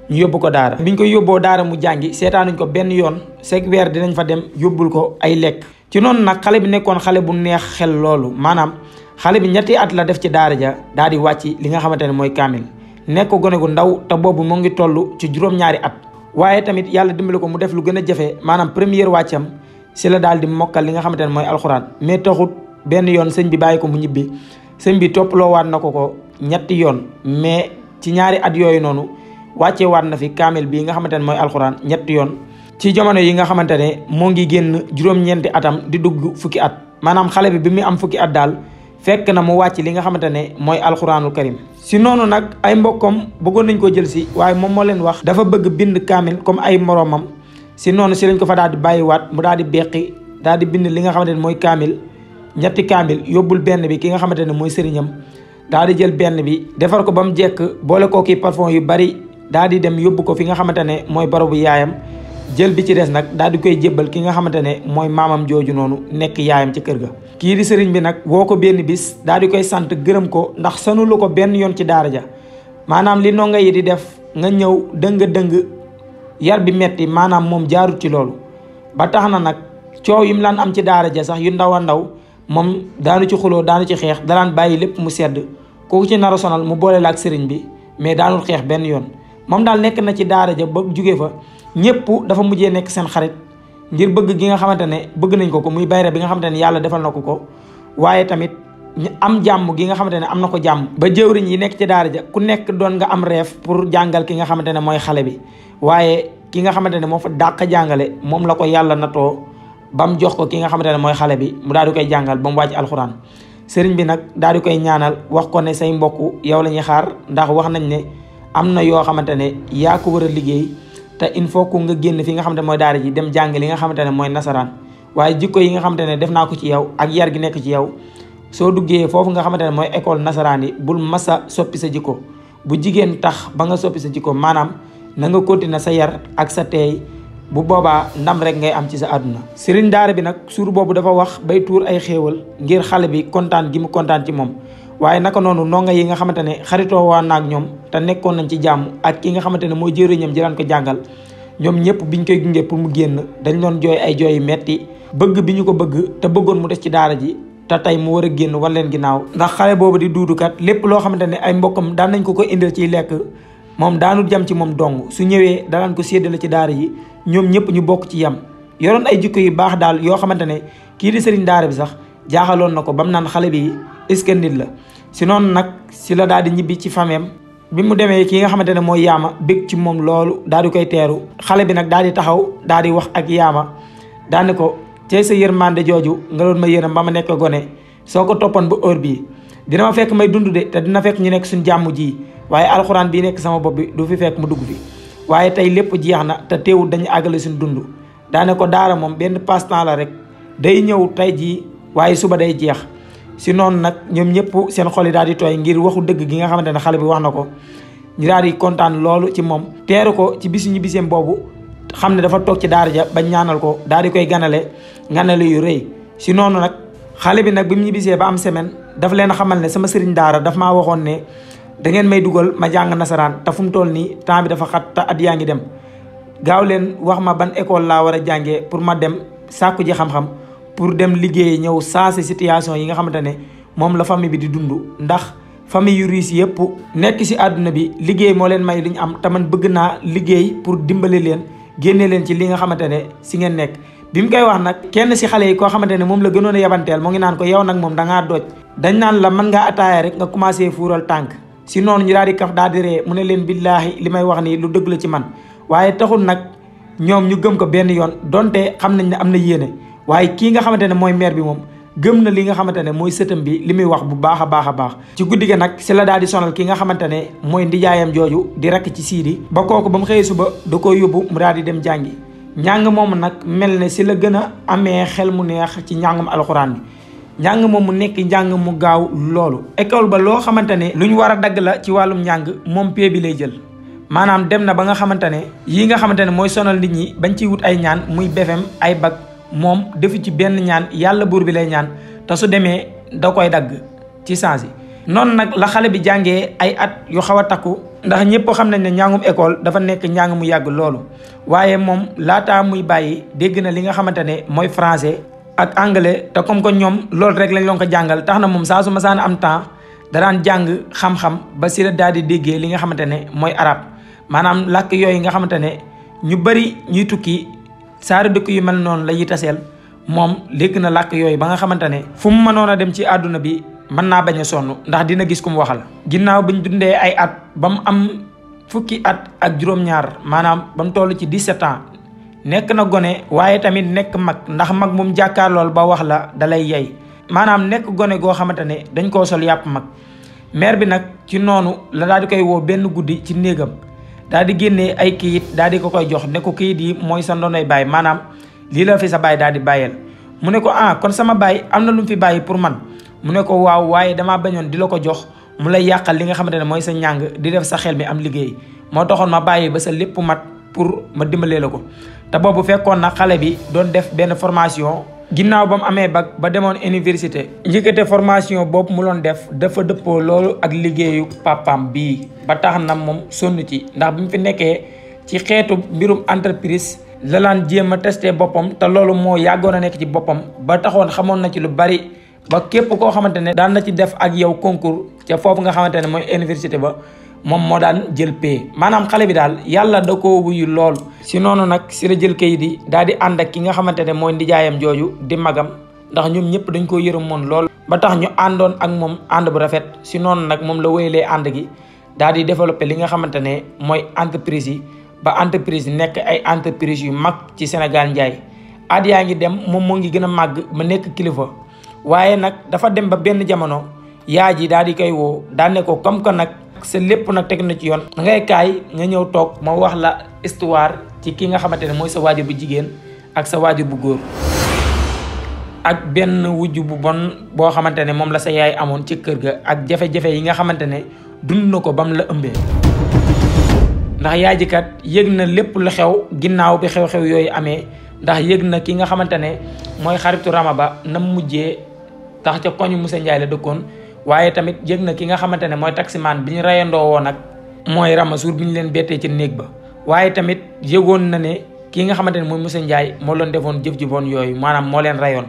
ñu yóbbu ko daara biñ ko yóbboo daara mu jàngi seetaanuñ ko benn yoon chaque weer dinañ fa dem yóbbul ko ay lekk ci noonu nag xale bi nekkoon xale bu neex xel loolu maanaam xale bi ñetti at la def ci daara ja daal di wàcc li nga xamante ne mooy kaamil nekk ko gone gu ndaw te boobu mu ngi toll ci juróom-ñaari at waaye tamit yàlla dimbali ko mu def lu gën a jafe maanaam première wàccam si la daal di mokkal li nga xamante ne mooy alxuraan mais taxut benn yoon sëñ bi bàyyi ko mu ñibbi sëñ bi toppaloo waat na ko ñetti yoon mais ci ñaari at yooyu noonu wàccee waat na fi kaamil bii nga xamante ne mooy alxuraan ñetti yoon ci jamono yi nga xamante ne moo ngi génn juróom-ñeenti atam di dugg fukki at maanaam xale bi muy am fukki at daal fekk na mu wàcc li nga xamante ne mooy alxuraanul karim si noonu nag ay mbokkam bëggoon nañ ko jël si waaye moom moo leen wax dafa bëgg bind kaamil comme ay moroomam si noonu si lañ ko fa daal di bàyyiwaat mu daal di beqi daal di bind li nga xamante ne mooy kaamil ñetti kaamil yóbbul benn bi ki nga xamante ne mooy sëriñam daal di jël benn bi defar ko ba mu jekk boole koo kii parfum yu bari daal di dem yóbbu ko fi nga xamante ne mooy barabu yaayam jël bi ci des nag daal di koy jébbal ki nga xamante ne mooy maamam jooju noonu nekk yaayam ci kër ga. kii di sëriñ bi nag woo ko benn bis daal di koy sant gërëm ko ndax sanulu ko benn yoon ci daara ja maanaam li ndongo yi di def nga ñëw dëng yar bi metti maanaam moom jaarut ci loolu ba tax na nag coow yi mu laan am ci daara ja sax yu ndaw a ndaw moom daanu ci xuloo daanu ci xeex dalaan bàyyi lépp mu sedd kooku ci nar a sonal mu boole la ak sëriñ bi mais daanul xeex benn yoon moom daal nekk na ci daara ja ba jóge fa ñëpp dafa mujjee nekk seen xarit ngir bëgg gi nga xamante ne bëgg nañ ko muy bayra bi nga xamante ne yàlla defal na ko waaye tamit ñu am jàmm gi nga xamante ne am na ko jàmm ba jëwriñ yi nekk ci daara ja ku nekk doon nga am reef pour jàngal ki nga xamante ne mooy xale bi waaye ki nga xamante ne moo fa dàq jàngale moom la ko yàlla natoo ba mu jox ko ki nga xamante ne mooy xale bi mu daal di koy jàngal ba mu wàcc alxuraan sëriñ bi nag daal di koy ñaanal wax ko ne say mbokk yow la ñuy xaar ndax wax nañ ne am na yoo xamante ne yaa ko war a liggéey te il faut que nga génn fi nga xamante ne mooy daara ji dem jàng li nga xamante ne mooy nasaraan waaye jikko yi nga xamante ne def naa ko ci yow ak yar gi nekk ci yow soo duggee foofu nga xamante ne mooy école nasaraan yi bul masa soppi sa jikko bu jigéen tax ba nga soppi sa jikko maanaam na nga continuer sa yar ak sa teey bu boobaa ndam rek ngay am ci sa àdduna. sëriñ daara bi nag suur boobu dafa wax bay tuur ay xéewal ngir xale bi kontaan gi mu kontaan ci moom waaye naka noonu ndongo yi nga xamante ne xaritoo waa naag ñoom te nekkoon nañ ci jàmm ak ki nga xamante ne mooy jëriñam ji daan ko jàngal ñoom ñëpp biñ koy gunge pour mu génn dañ doon jooy ay jooy yu metti bëgg bi ñu ko bëgg te bëggoon mu des ci daara ji te tey mu war a génn wan leen ginnaaw. ndax xale boobu di duudukat lépp loo xamante ne ay mbokkam daan nañ ko indil ciy lekk moom daanu jam ci moom dong su ñëwee danaan ko séddale ci daara yi ñoom ñëpp ñu bokk ci yam yoroon ay jikko yu baax daal yoo xamante ne kii di sëriñ daara bi sax jaaxaloon na ko ba mu naan xale bi est-ce que nit la. si noonu nag si la daal di ñibbi ci fameem bi mu demee ki nga xamante ne mooy yaama bég ci moom loolu daal di koy teeru xale bi nag daal di taxaw daal di wax ak yaama daal di ko cey sa yërmande jooju nga doon ma yërëm ba ma nekk gone soo ko toppoon ba heure bii dina ma fekk may dund de te dina fekk ñu nekk suñ jàmm ji waaye alxuraan bii nekk sama bopp bi du fi fekk mu dugg fi waaye tey lépp jeex na te teewul dañu àggale suñ dund daane ko daara moom benn passe-temps la rek day ñëw tey jii waaye suba day jeex. si noonu nag ñoom ñëpp seen xol yi daal di tooy ngir waxu dëgg gi nga xamante ne xale bi wax na ko ñu daal di kontaan loolu ci moom teeru ko ci bisu ñu biseem boobu xam ne dafa toog ci daara ja ba ñaanal ko daal di koy ganale yu rëy. si noonu nag xale bi nag bi mu ñibbisee ba am semaine dafa leen xamal ne sama sëriñ daara daf maa waxoon ne da ngeen may dugal ma jàng nasaraan te fu mu toll nii temps bi dafa xat te at yaa ngi dem gaaw leen wax ma ban école laa war a jàngee pour ma dem sàkku ji xam-xam pour dem liggéey ñëw saase situation yi nga xamante ne moom la famille bi di dund ndax famille yu riis yëpp nekk si àdduna bi liggéey moo leen may li ñu am te man bëgg naa liggéey pour dimbali leen génne leen ci li nga xamante ne si ngeen nekk. bi mu koy wax nag kenn si xale yi koo xamante ne moom la gënoon a yabanteel moo ngi naan ko yow nag moom da ngaa doj dañ naan la mën ngaa ataaya rek nga commencé fuural tànk si noonu ñu daal di kaf daal di ree mu ne leen billaahi li may wax nii lu dëgg la ci man waaye taxul nag ñoom ñu gëm ko benn yoon donte xam nañ ne am na yéene waaye kii nga xamante ne mooy maire bi moom gëm na li nga xamante ne mooy sëtam bi li muy wax bu baax a baax a baax. ci guddi ga nag si la daal di sonal ki nga xamante ne mooy ndijaayam jooju di rakk ci siidi ba kooku ba mu xëyee suba da koy yóbbu mu daal di dem jàngi njàng moomu nag mel ne si la gën a amee xel mu neex ci njàngum alxuraan bi njàng moom mu nekk njàng mu gaaw loolu. école ba loo xamante ne lu ñu war a dagg la ci wàllum njàng moom pee bi lay jël maanaam dem na ba nga xamante ne yii nga xamante ne mooy sonal nit ñi bañ ciy wut ay ñaan muy BFEM ay bac moom defu ci benn ñaan yàlla buur bi lay ñaan te su demee da koy dagg ci sens yi. noonu nag la xale bi jàngee ay at yu xaw a takku ndax ñëpp xam nañ ne njàngum école dafa nekk njàng mu yàgg loolu waaye moom laataa muy bàyyi dégg na li nga xamante ne mooy français ak anglais te comme que ñoom loolu rek lañ loon ko jàngal tax na moom saa su ma saan am temps da daan jàng xam-xam ba si la daal di déggee li nga xamante ne mooy arab maanaam làkk yooyu nga xamante ne ñu bëri ñuy tukki saari dëkk yu mel noonu la yi taseel moom dégg na làkk yooyu ba nga xamante ne fu mu mënoon a dem ci àdduna bi mën naa bañ a sonn ndax dina gis ku mu waxal. ginnaaw bi ñu dundee ay at ba mu am fukki at ak juróom-ñaar maanaam ba mu toll ci 17 ans nekk na gone waaye tamit nekk mag ndax mag moom jàkkaar lool ba wax la dalay yey maanaam nekk gone goo xamante ne dañ koo sol yàpp mag. maire bi nag ci noonu la daal di koy woo benn guddi ci néegam daal di génnee ay kayit daal di ko koy jox ne ko kayit yi mooy sa ndonoy baay maanaam lii la fi sa baay daal di bàyyeel. mu ne ko kon sama baay am na lu mu fi bàyyi pour man mu ne ko waaw waaye damaa bañoon di la ko jox mu lay yàqal li nga xamante ne mooy sa njàng di def sa xel mi am liggéey moo taxoon ma bàyyi ba sa lépp mat pour ma dimbalee la ko. te boobu fekkoon na xale bi doon def benn formation ginnaaw ba mu amee bac ba demoon université njëkkate formation boobu mu doon def dafa dëppoo loolu ak liggéeyu papaam bii ba tax na moom sonn ci ndax bi mu fi nekkee ci xeetu mbirum entreprise la laan jéem a testé boppam te loolu moo yàggoon a nekk ci boppam ba taxoon xamoon na ci lu bari ba képp koo xamante ne daan na ci def ak yow concours ca foofu nga xamante ne mooy université ba moom moo daan jël pay maanaam xale bi daal yàlla da koo wuyu lool. si noonu nag si la jël kayit yi daal di ànd ak ki nga xamante ne mooy ndijaayam jooju di magam ndax ñoom ñëpp dañ koo yërëmoon lool. ba tax ñu àndoon ak moom ànd bu rafet si noonu nag moom la wéyalee ànd gi daal di développé li nga xamante ne mooy entreprise yi ba entreprise nekk ay entreprise yu mag ci Sénégal njaay at yaa ngi dem moom moo ngi gën a màgg ba nekk kilifa waaye nag dafa dem ba benn jamono yaa ji daal di koy woo daan ne ko comme que nag sa lépp nag teg na ci yoon ngay kaay nga ñëw toog ma wax la histoire ci ki nga xamante ne mooy sa waajur bu jigéen ak sa waajur bu góor. ak benn wujj bu bon boo xamante ne moom la sa yaay amoon ci kër ga ak jafe-jafe yi nga xamante ne dund na ko bam la ëmbee. ndax yaay ji kat yëg na lépp lu xew ginnaaw bi xew-xew yooyu amee, ndax yëg na ki nga xamante ne mooy xaritu Rama ba nam mujjee, tax ca koñu Moussa Ndiaye la dëkkoon. waaye tamit yëg na ki nga xamante ne mooy taximaan bi ñu rayandoo woon nag mooy Rama suur bi ñu leen bettee ci néeg ba. waaye tamit yëgoon na ne ki nga xamante ne mooy Moussa Ndiaye moo leen defoon jëf ji bon yooyu, maanaam moo leen rayoon.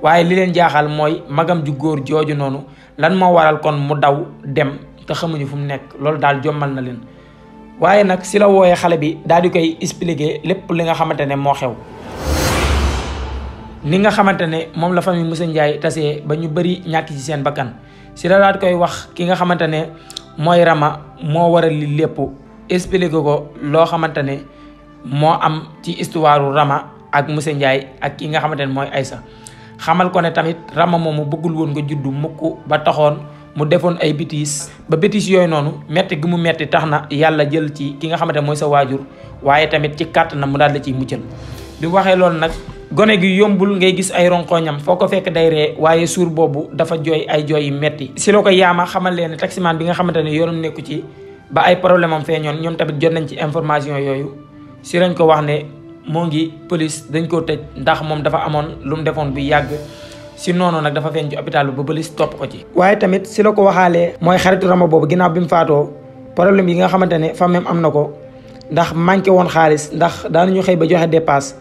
waaye li leen jaaxal mooy magam ju góor jooju noonu lan moo waral kon mu daw dem te xamuñu fu mu nekk, loolu daal jommal na leen. waaye nag si la wooyee xale bi daal di koy expliquer lépp li nga xamante ne moo xew. ni nga xamante ne moom la famille Moussa Ndiaye tasee ba ñu bëri ñàkk ci seen bakkan, si la daal di koy wax ki nga xamante ne mooy Rama moo waral li lépp, expliquer ko loo xamante ne moo am ci histoire Rama ak Moussa Ndiaye ak ki nga xamante ne mooy Aïssa. xamal ko ne tamit Rama moomu bëggul woon nga juddu mukk ba taxoon mu defoon ay bêtises ba bêtises yooyu noonu metti gi mu metti tax na yàlla jël ci ki nga xamante ne mooy sa waajur, waaye tamit ci kàttanam mu daal la ciy muccal. bi mu waxee loolu nag gone gi yombul ngay gis ay ronkoñam, foo ko fekk day ree, waaye suur boobu dafa jooy ay jooy yu metti. si la ko yaama xamal leen ne taximaan bi nga xamante ne yoonam nekku ci ba ay problème am feeñoon, ñoom tamit jot nañ ci information yooyu. si lañ ko wax ne moo ngi police dañ koo tëj ndax moom dafa amoon lu mu defoon bu yàgg. si noonu nag dafa feeñ ci hôpital ba police topp ko ci. waaye tamit si la ko waxaalee mooy xaritu Rama boobu ginnaaw bi mu faatoo problème yi nga xamante ne famem am na ko, ndax manqué woon xaalis, ndax daanañu xëy ba joxe dépasse.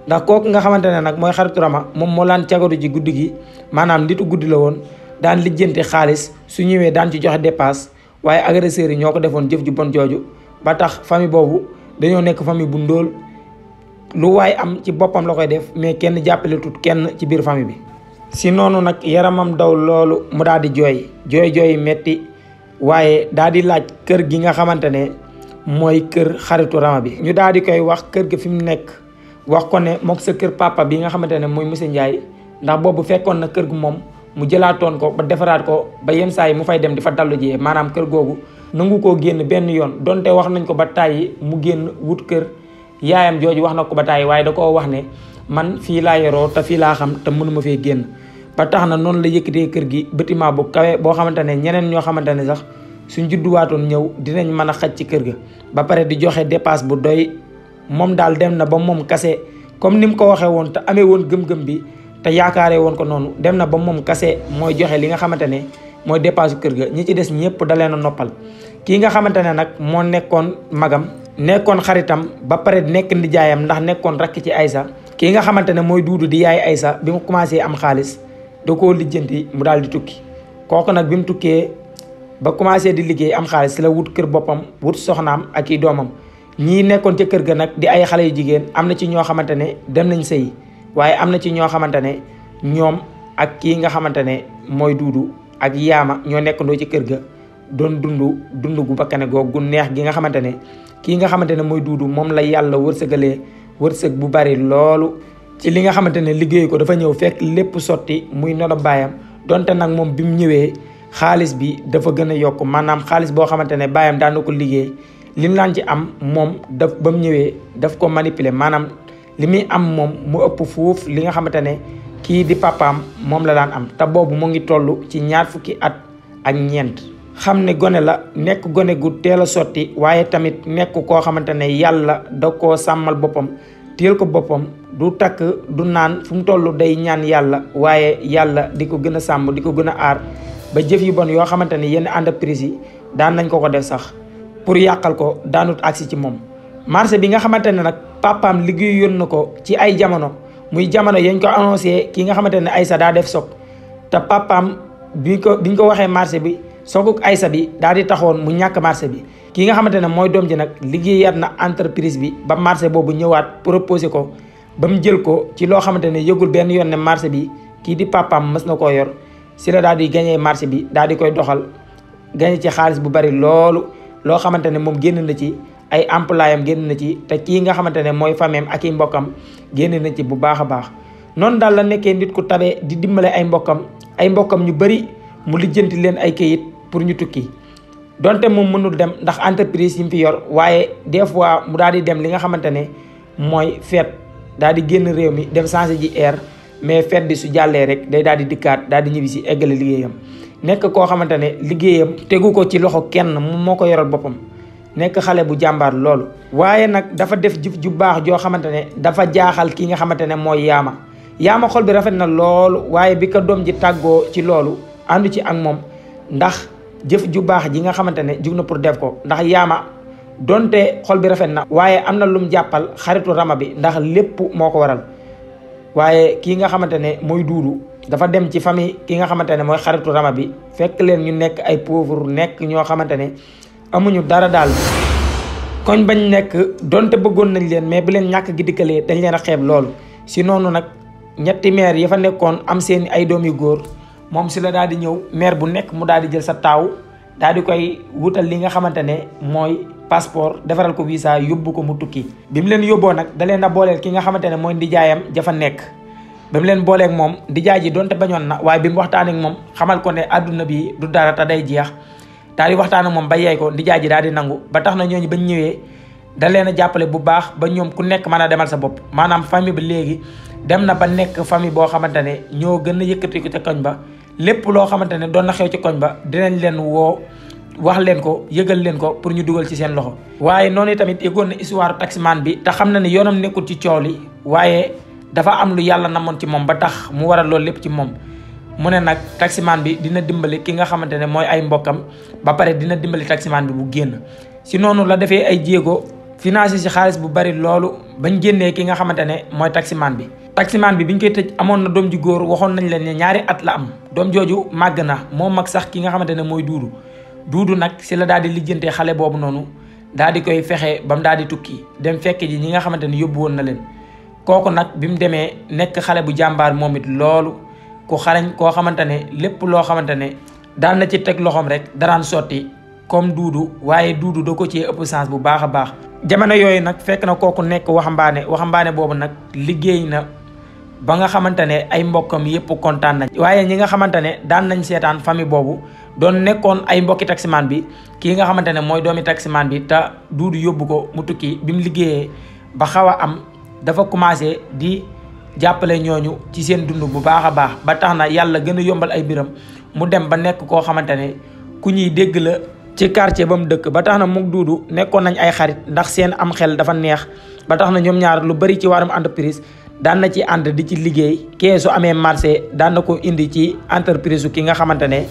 ndax kooku nga xamante ne nag mooy xaritu Rama moom moo laan cagaru ji guddi gi, maanaam nitu guddi la woon, daan lijjanti xaalis su ñëwee daan ci joxe dépasse. waaye agresseurs yi ñoo ko defoon jëf ju bon jooju ba tax famille boobu dañoo nekk famille bu ndóol, lu waaye am ci boppam la koy def, mais kenn jàppale tut kenn ci biir famille bi. si noonu nag yaramam daw loolu mu daal di jooy metti, waaye daal di laaj kër gi nga xamante ne mooy kër xaritu Rama bi. ñu daal di koy wax kër gi fi mu nekk, wax ko ne mook sa kër papa bi nga xamante ne mooy Moussa Ndiaye, ndax boobu fekkoon na kër gu moom mu jëlaatoon ko ba defaraat ko ba yenn saa yi mu fay dem di fa dallu jiyee, maanaam kër googu nangu koo génn benn yoon. donte wax nañ ko ba tàyyi mu génn wut kër, yaayam jooju wax na ko ba tàyyi, waaye da koo wax ne man fii laa yoroo te fii laa xam te mënuma fee génn. ba tax na noonu la yëkkatee kër gi bâtiment bu kawe boo xamante ne ñeneen ñoo xamante ne sax suñ judduwaatoon ñëw dinañ mën a xaj ci kër ga, ba pare di joxe dépasse bu doy. moom daal dem na ba moom kase comme ni mu ko waxee woon te amee woon gëm-gëm bi te yaakaaree woon ko noonu, dem na ba moom kase mooy joxe li nga xamante ne mooy dépasse kër ga, ñi ci des ñëpp da leen a noppal. kii nga xamante ne nag moo nekkoon magam, nekkoon xaritam, ba pare nekk nijaayam ndax nekkoon rakk ci Aïssa. kii nga xamante ne mooy Duudu di yaay Aïssa, bi mu commencé am xaalis da koo lijjanti mu daal di tukki. kooku nag bi mu tukkee ba commencé di liggéey am xaalis la wut kër boppam, wut soxnaam ak i doomam. ñii nekkoon ca kër ga nag di ay xale yu jigéen, am na ci ñoo xamante ne dem nañ sëy, waaye am na ci ñoo xamante ne ñoom ak kii nga xamante ne mooy Duudu ak Yaama ñoo nekkandoo ci kër ga doon dund gu bakkane googu gu neex gi nga xamante ne kii nga xamante ne mooy Duudu moom la yàlla wërsëgalee wërsëg bu bari loolu ci li nga xamante ne liggéey ko dafa ñëw fekk lépp sotti muy nono baayam. donte nag moom bi mu ñëwee xaalis bi dafa gën a yokk, maanaam xaalis boo xamante ne baayam daan na ko liggéey li mu laan ci am moom ba mu ñëwee daf ko manipuler, maanaam li muy am moom mu ëpp fuuf li nga xamante ne kii di papaam moom la daan am. te boobu mu ngi toll ci 20 fukki at ak ñeent. xam ne gone la, nekk gone gu teel a sotti, waaye tamit nekk koo xamante ne yàlla da koo sàmmal boppam, téel ko boppam, du takk du naan, fu mu toll day ñaan yàlla, waaye yàlla di ko gën a sàmm, di ko gën a aar ba jëf yu bon yoo xamante ne yenn entreprise yi daan nañ ko def sax pour yàqal ko daanut agsi ci moom. marché bi nga xamante ne nag papaam liggéeyoon na ko ci ay jamono, muy jamono yañ ko annoncé kii nga xamante ne Aïssa daa def soog, te papaam biñ ko waxee marché bi sooguk Aïssa bi daal di taxoon mu ñàkk marché bi. kii nga xamante ne mooy doom ji nag liggéeyaat na entreprise bi ba marché boobu ñëwaat proposé ko ba mu jël ko ci loo xamante ne yëgul benn yoon ne marché bi kii di papaam mës na koo yor. si la daal di gagné marché bi daal di koy doxal, gagné ci xaalis bu bari loolu, loo xamante ne moom génn na ci, ay employé am génn na ci, te kii nga xamante ne mooy fameem ak i mbokkam génn na ci bu baax a baax. noonu daal la nekkee nit ku tabe di dimbale ay mbokkam ñu bari mu lijjanti leen ay kayit pour ñu tukki. donte moom mënul dem ndax entreprise yi mu fi yor, waaye des fois mu daal di dem li nga xamante ne mooy feet, daal di génn réew mi dem changé ji air mais fête bi su jàllee rek day daal di dikkaat daal di ñibbi si eggale liggéeyam. nekk koo xamante ne liggéeyam tegu ko ci loxo kenn moom moo ko yoral boppam, nekk xale bu jàmbaar loolu. waaye nag dafa def jëf ju baax joo xamante ne dafa jaaxal ki nga xamante ne mooy yaama xol bi rafet na loolu, waaye bi ko doom ji tàggoo ci loolu àndu ci ak moom ndax jëf ju baax ji nga xamante ne jug na pour def ko. ndax yaama donte xol bi rafet na waaye am na lum jàppal xaritu Rama bi ndax lépp moo ko waral. waaye kii nga xamante ne mooy Duudu dafa dem ci famille ki nga xamante ne mooy xaritu Rama bi fekk leen ñu nekk ay pauvre, nekk ñoo xamante ne amuñu dara daal. koñ bañ nekk donte bëggoon nañ leen mais bi leen ñàkk gi dikkalee dañ leen a xeeb loolu. si noonu nag ñetti maire ya fa nekkoon am seen ay doom yu góor, moom si la daal di ñëw maire bu nekk mu daal di jël sa taaw daal di koy wutal li nga xamante ne mooy passeport, defaral ko visa, yóbbu ko mu tukki. bi mu leen yóbboo nag da leen a booleel ki nga xamante ne mooy ndijaayam jafa nekk. ba mu leen booleeg moom ndijaay ji donte bañoon na, waaye bi mu waxtaan ak moom xamal ko ne àdduna bi du dara te day jeex, daal di waxtaan ak moom ba yeey ko. ndijaay ji daal di nangu ba tax na ñooñu bañ ñëwee da leen a jàppale bu baax ba ñoom ku nekk mën a demal sa bopp. maanaam famille bi léegi dem na ba nekk famille boo xamante ne ñoo gën a yëkkati ko ca koñ ba. lépp loo xamante ne doon na xew ci koñ ba dinañ leen woo wax leen ko, yëgal leen ko pour ñu dugal ci seen loxo. waaye noonu tamit yëgoon na histoire taximaan bi te xam na ne yoonam nekkul ci coow li, waaye dafa am lu yàlla namoon ci moom ba tax mu waral loolu lépp ci moom. mu ne nag taximaan bi dina dimbali ki nga xamante ne mooy ay mbokkam ba pare dina dimbali taximaan bi bu génn. si noonu la defee ay jéego financé si xaalis bu bari loolu bañ génnee ki nga xamante ne mooy taximaan bi. taximaan bi biñ koy tëj amoon na doom ju góor, waxoon nañ leen ne 2 at la am. doom jooju màgg na moo mag sax ki nga xamante ne mooy Duudu nag si la daal di lijjantee xale boobu noonu daal di koy fexe ba mu daal di tukki dem fekk ji ñi nga xamante ne yóbbu woon na leen. kooku nag bi mu demee nekk xale bu jàmbaar moom it loolu ku xarañ koo xamante ne lépp loo xamante ne daan na ci teg loxoom rek daraan sotti comme Duudu, waaye Duudu da ko ci ëpp chance bu baax a baax. jamono yooyu nag fekk na kooku nekk waxambaane boobu nag liggéey na ba nga xamante ne ay mbokkam yëpp kontaan nañ. waaye ñi nga xamante ne daan nañ seetaan famille boobu doon nekkoon ay mbokki taximaan bi, kii nga xamante ne mooy doomi taximaan bi te Duudu yóbbu ko mu tukki, bi mu liggéeyee ba xaw a am dafa commencé di jàppale ñooñu ci seen dund bu baax a baax ba tax na yàlla gën a yombal ay biram mu dem ba nekk koo xamante ne ku ñuy dégg la ci quartier ba mu dëkk. ba tax na moom Duudu nekkoon nañ ay xarit ndax seen am xel dafa neex ba tax na ñoom ñaar lu bari ci wàllum entreprise daan na ci ànd di ci liggéey. kee su amee marché daan na ko indi ci entreprise su ki nga xamante ne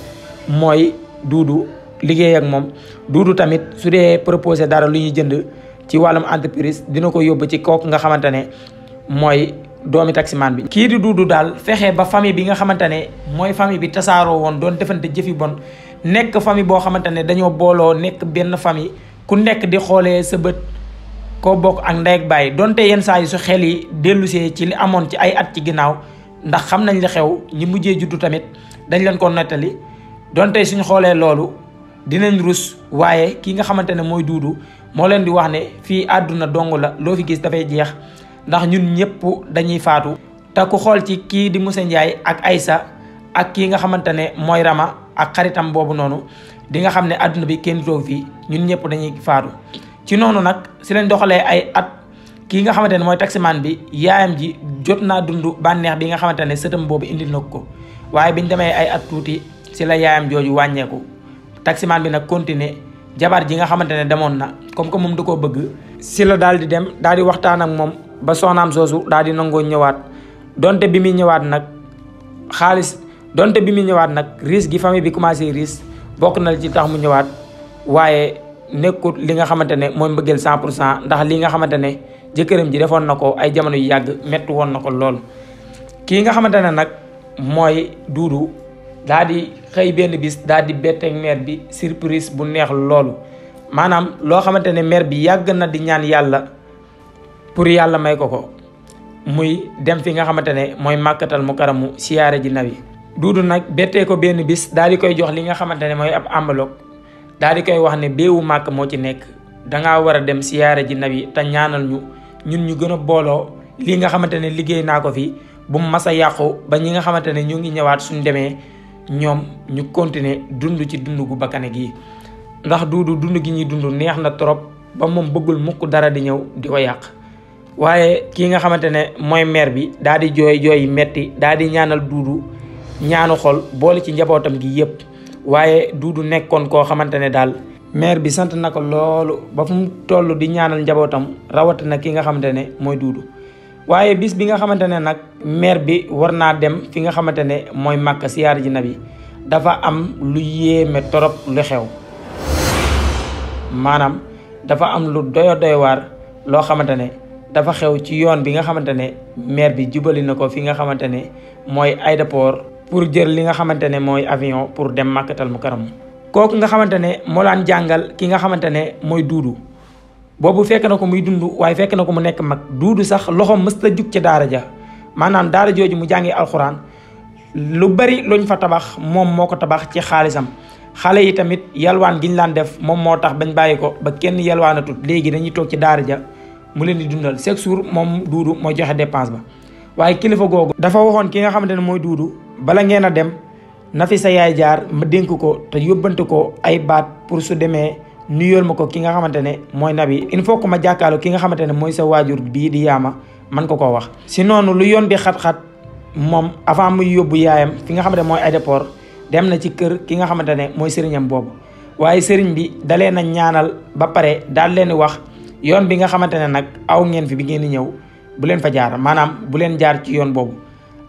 mooy Duudu liggéey ak moom. Duudu tamit su dee proposé dara lu ñuy jënd ci wàllum entreprise dina ko yóbbu ci kooku nga xamante ne mooy doomi taximaan bi. kii di Duudu daal fexe ba famille bi nga xamante ne mooy famille bi tasaaroo woon doon defante jëfi bon nekk famille boo xamante ne dañoo booloo nekk benn famille ku nekk di xoolee sa bët koo bokk ak ndey ak baay. donte yenn saa yi su xel yi dellusee ci li amoon ci ay at ci ginnaaw ndax xam nañ li xew, ñi mujjee juddu tamit dañ leen ko nettali. donte suñ xoolee loolu dinañ rus, waaye ki nga xamante ne mooy Duudu moo leen di wax ne fii àdduna dong la, loo fi gis dafay jeex ndax ñun ñëpp dañuy faatu. te ku xool ci kii di Moussa Ndiaye ak Aïssa ak kii nga xamante ne mooy Rama ak xaritam boobu noonu di nga xam ne àdduna bi kenn toog fii, ñun ñëpp dañuy faatu. ci noonu nag si lañ doxalee ay at kii nga xamante ne mooy taximaan bi yaayam ji jot naa dund bànneex bi nga xamante ne sëtam boobu indil na ko, waaye biñ demee ay at tuuti si la yaayam jooju wàññeeku. taximaan bi nag continuer jabar ji nga xamante ne demoon na comme que moom da koo bëgg si la daal di dem daal di waxtaan ak moom ba soxnaam soosu daal di nangoo ñëwaat. donte bi muy ñëwaat nag risque gi famille bi commencé risque bokk na ci tax mu ñëwaat, waaye nekkut li nga xamante ne mooy mbëggeel 100% ndax li nga xamante ne jëkkëram ji defoon na ko ay jamono yu yàgg métti woon na ko lool. kii nga xamante ne nag mooy Duudu daal di xëy benn bis daal di betteeg maire bi surprise bu neex loolu, maanaam loo xamante ne maire bi yàgg na di ñaan yàlla pour yàlla may ko muy dem fi nga xamante ne mooy màkkatal mu karamu siyaare ji nabi. Duudu nag bettee ko benn bis daal di koy jox li nga xamante ne mooy ab enveloppe daal di koy wax ne béewu màkk moo ci nekk, dangaa war a dem siyaare ji nabi te ñaanal ñun ñu gën a booloo lii nga xamante ne liggéey naa ko fi bu mu mas a yàqu ba ñi nga xamante ne ñu ngi ñëwaat suñ demee ñoom ñu continuer dund ci dund gu bakkane gi. ndax Duudu dund gi ñuy dund neex na trop ba moom bëggul mukk dara di ñëw di ko yàq. waaye kii nga xamante ne mooy maire bi daal di jooy jooy metti daal di ñaanal Duudu ñaanu xol boole ci njabootam gi yëpp. waaye Duudu nekkoon koo xamante ne daal maire bi sant na ko loolu ba fu mu toll di ñaanal njabootam rawatina ki nga xamante ne mooy Duudu. waaye bis bi nga xamante ne nag maire bi war naa dem fi nga xamante ne mooy Màkka siyaar ji Nabi dafa am lu yéeme torop lu xew maanaam dafa am lu doy waar loo xamante ne dafa xew ci yoon bi nga xamante ne maire bi jubali na ko fi nga xamante ne mooy aéroport pour jël li nga xamante ne mooy avion pour dem Màkkatal Mukarram. kooku nga xamante ne moo laan jàngal ki nga xamante ne mooy Duudu boobu fekk na ko muy dund waaye fekk na ko mu nekk mag. Duudu sax loxoom mës ta jug ca daara ja maanaam daara jooju mu jàngee alxuraan lu bari luñ fa tabax moom moo ko tabax ci xaalisam. xale yi tamit yalwaan gi ñu laan def moom moo tax bañ bàyyi ko ba kenn yalwaanatut léegi dañuy toog ci daara ja mu leen di dundal chaque jour moom Duudu mooy joxe dépense ba. waaye kilifa googu dafa waxoon ki nga xamante ne mooy Duudu bala ngeen a dem na fi sa yaay jaar ma dénk ko te yóbbante ko ay baat pour su demee nuyool ma ko ki nga xamante ne mooy Nabi. il faut que ma jàkkaarloo ki nga xamante ne mooy sa waajur bii di yaama man ko koo wax. si noonu lu yoon bi xat-xat moom avant muy yóbbu yaayam fi nga xamante ne mooy aéroport dem na ci kër ki nga xamante ne mooy sëriñam boobu. waaye sëriñ bi dalee na ñaanal ba pare daal leen di wax yoon bi nga xamante ne nag aw ngeen fi bi ngeen di ñëw bu leen fa jaar maanaam bu leen jaar ci yoon boobu.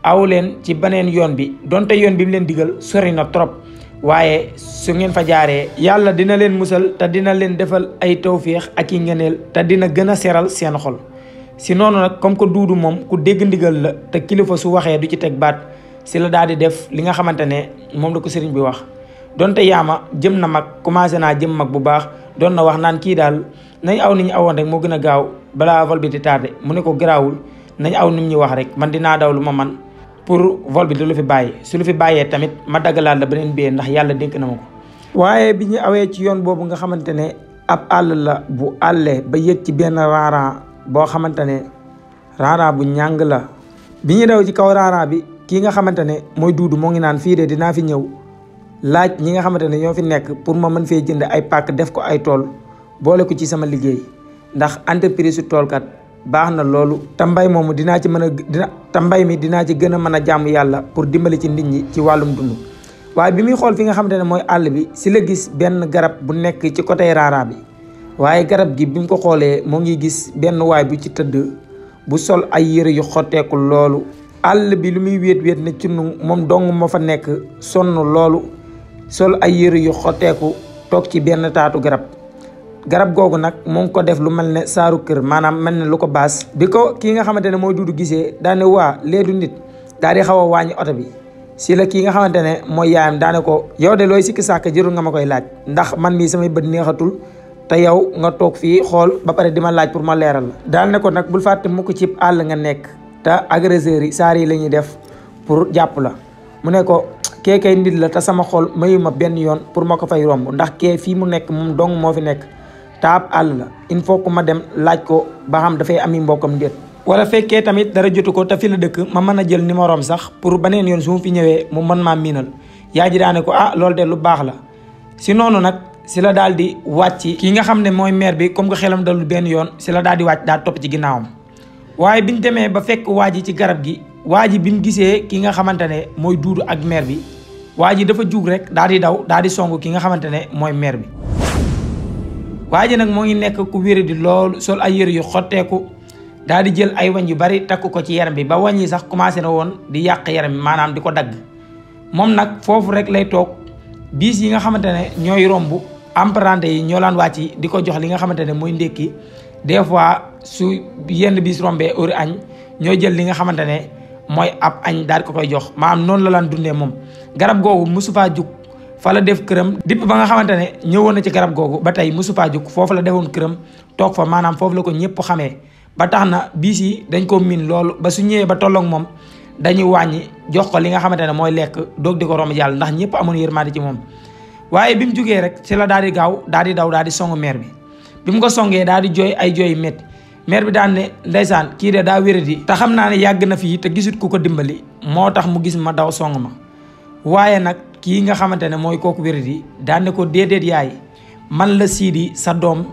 aw leen ci beneen yoon bi donte yoon bi mu leen digal sori na trop waaye su ngeen fa jaaree yàlla dina leen musal te dina leen defal ay tawféex ak i ngeneel te dina gën a seral seen xol. si noonu nag comme que Duudu moom ku dégg ndigal la te kilifa su waxee du ci teg baat si la daal di def li nga xamante ne moom la ko sëriñ bi wax. donte yaama jëm na mag commencé naa jëm mag bu baax doon na wax naan kii daal nañ aw ni ñu awoon rek moo gën a gaaw balaa vol bi di tardé mu ne ko garaawul nañ aw ni ñu wax rek man dinaa daw lu ma man pour vol bi du lu fi bàyyi su lu fi bàyyee tamit ma daggalaat la beneen bee ndax yàlla dénk na ma ko. waaye bi ñu awee ci yoon boobu nga xamante ne ab àll la bu àllee ba yëg ci benn raaraan boo xamante ne raaraan bu ñàng la. bi ñu daw ci kaw raaraan bi kii nga xamante ne mooy Duudu moo ngi naan fii de dinaa fi ñëw laaj ñi nga xamante ne ñoo fi nekk pour ma mën fee jënd ay pàkk def ko ay tool boole ko ci sama liggéey ndax entreprise su toolkat baax na loolu. te mbay moomu dinaa ci mën a te mbay mi dinaa ci gën a mën a jaamu yàlla pour dimbali ci nit ñi ci wàllum dund. waaye bi muy xool fi nga xamante ne mooy àll bi si la gis benn garab bu nekk ci côté raara bi waaye garab gi bi mu ko xoolee moo ngi gis benn waay bu ci tëdd bu sol ay yëre yu xotteeku loolu. àll bi lu muy wéet wéet ne ci nu moom dong moo fa nekk sonn loolu sol ay yëre yu xotteeku toog ci benn taatu garab googu nag mu ngi ko def lu mel ne saaru kër maanaam mel ne lu ko baas. bi ko kii nga xamante ne mooy Duudu gisee daane waa leedu nit daal di xaw a wàññi oto bi si la kii nga xamante ne mooy yaayam daane ko yow de looy sikki sàkk jërul nga ma koy laaj ndax man mii samay bët neexatul te yow nga toog fii xool ba pare di ma laaj pour ma leeral la. daal ne ko nag bul fàtte mukk ci àll nga nekk te agresseurs yi saar yi la ñuy def pour jàpp la. mu ne ko kee kay nit la te sama xol mayu ma benn yoon pour ma ko fay romb ndax kee fii mu nekk moom dong moo fi nekk taab àll la il faut que ma dem laaj ko ba xam dafay ami mbokkam ndéet wala fekkee tamit dara jotu ko te fi la dëkk ma mën a jël numéro am sax pour beneen yoon su ma fi ñëwee mu mën maa miinal. yaa ji daane ko loolu de lu baax la. si noonu nag si la daal di wàcc kii nga xam ne mooy maire bi comme que xelam dalul benn yoon si la daal di wàcc daal topp ci ginnaawam. waaye biñ demee ba fekk waa ji ci garab gi waa ji bi mu gisee ki nga xamante ne mooy Duudu ak maire bi waa ji dafa jug rek daal di daw daal di song ki nga xamante ne mooy maire bi. waa ji nag moo ngi nekk ku wéri di loolu sol ay yëre yu xotteeku daal di jël ay wañ yu bari takk ko ci yaram bi ba wañ yi sax commencé na woon di yàq yaram bi maanaam di ko dagg. moom nag foofu rek lay toog biis yi nga xamante ne ñooy romb emprunté yi ñoo laan wàcc di ko jox li nga xamante ne mooy ndékki des fois su yenn biis rombee heure añ ñoo jël li nga xamante ne mooy ab añ daal ko koy jox maanaam noonu la laan dundee moom. garab googu mosu faa jug fa la def këram dipp ba nga xamante ne ñëwoon na ci garab googu ba tey mosu faa jug foofu la defoon këram toog fa maanaam foofu la ko ñëpp xamee. ba tax na biis yi dañ ko miin loolu ba su ñëwee ba tolloog moom dañuy wàññi jox ko li nga xamante ne mooy lekk doog di ko romb jàll ndax ñëpp amoon yërmande ci moom. waaye bi mu jugee rek ci la daal di gaaw daal di daw daal di song maire bi mu ko songee daal di jooy ay jooy métti maire bi daan ne ndeysaan kii de daa wéradi te xam naa ne yàgg na fii te gisut ku ko dimbali moo tax mu gis ma daw song ma. waaye nag kii nga xamante ne mooy kooku wéradi daan ne ko déedéet yaay man la Sidi sa doom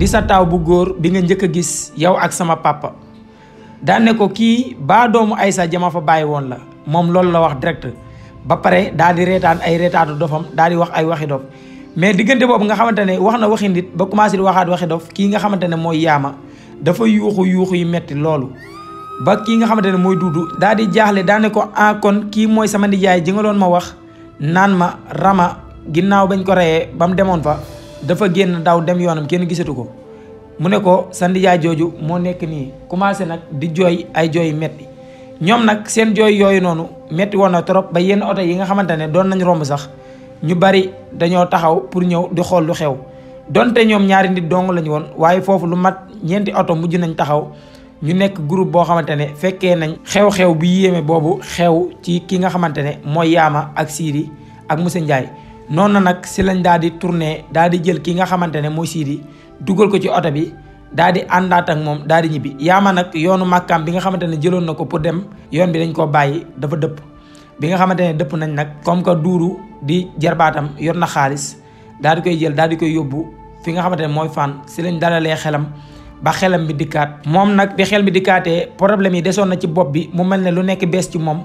di sa taaw bu góor bi nga njëkk a gis yow ak sama papa. daan ne ko kii baa doomu Aïssa jama fa bàyyi woon la moom loolu la wax direct ba pare daal di reetaan ay reetaatu dofam daal di wax ay waxi dof mais diggante boobu nga xamante ne wax na waxi nit ba commencé di waxaat waxi dof kii nga xamante ne mooy yaama dafa yuuxu yu metti loolu ba kii nga xamante ne mooy duudu daal di jaaxle daan ne ko kon kii mooy sama nijaay ji nga doon ma wax naan ma Rama ginnaaw bañ ko reyee ba mu demoon fa dafa génn daw dem yoonam kenn gisatu ko. mu ne ko sa ndijaay jooju moo nekk nii commencé nag di jooy ay jooy metti ñoom nag seen jooy yooyu noonu metti woon na trop ba yenn oto yi nga xamante ne doon nañ romb sax ñu bari dañoo taxaw pour ñëw di xool lu xew donte ñoom ñaari nit dong lañu woon waaye foofu lu mat ñeenti oto mujj nañ taxaw ñu nekk groupe boo xamante ne fekkee nañ xew-xew bu yéeme boobu xew ci ki nga xamante ne mooy Yaama ak Sidi ak Moussa Ndiaye noonu nag si lañ daal di tourné daal di jël ki nga xamante ne mooy Sidi dugal ko ci oto bi daal di àndaat ak moom daal di ñibbi. Yaama nag yoonu màkkaam bi nga xamante ne jëloon na ko pour dem yoon bi dañ koo bàyyi dafa dëpp bi nga xamante ne dëpp nañ nag comme que duuru di jarbaatam yor na xaalis daal di koy jël daal di koy yóbbu fi nga xamante ne mooy fan si lañ dalalee xelam ba xelam bi dikkaat moom nag bi xel bi dikkaatee problème yi desoon na ci bopp bi mu mel ne lu nekk bees ci moom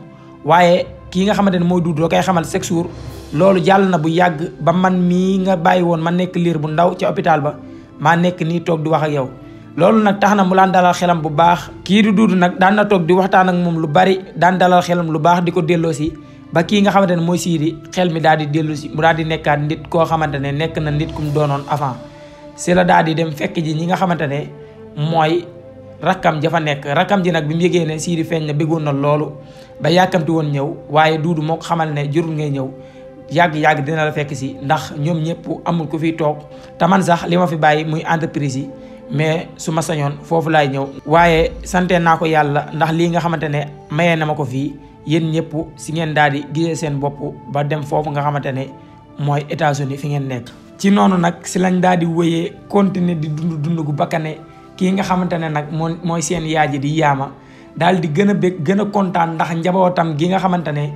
waaye kii nga xamante ne mooy duudu da koy xamal chaque jour loolu jàll na bu yàgg ba man mii nga bàyyi woon ma nekk liir bu ndaw ca hôpital ba maa nekk nii toog di wax ak yow. loolu nag tax na mu laan dalal xelam bu baax kii di duudu nag daan na toog di waxtaan ak moom lu bari daan dalal xelam lu baax di ko delloosi ba kii nga xamante ne mooy Sidi xel mi daal di delloosi mu daal di nekkaat nit koo xamante ne nekk na nit ku mu doonoon avant si la daal di dem fekk ji ñi nga xamante ne mooy rakkam jafa nekk rakkam ji nag bi mu yëgee ne Sidi feeñ na bëggoon na loolu ba yàkkamti woon ñëw waaye duudu moo ko xamal ne jurul ngay ñëw yàgg-yàgg dina la fekk si ndax ñoom ñëpp amul ku fiy toog te man sax li ma fi bàyyi muy entreprise yi mais su ma sañoon foofu laay ñëw waaye sante naa ko yàlla ndax lii nga xamante ne mayee na ma ko fii yéen ñëpp si ngeen daal di gisee seen bopp ba dem foofu nga xamante ne mooy États-Unis fi ngeen nekk. ci noonu nag si lañ daal di wëyee continuer di dund gu bakkane kii nga xamante ne nag mooy seen yaay ji di Yaama daal di gën a bég gën a kontaan ndax njabootam gi nga xamante ne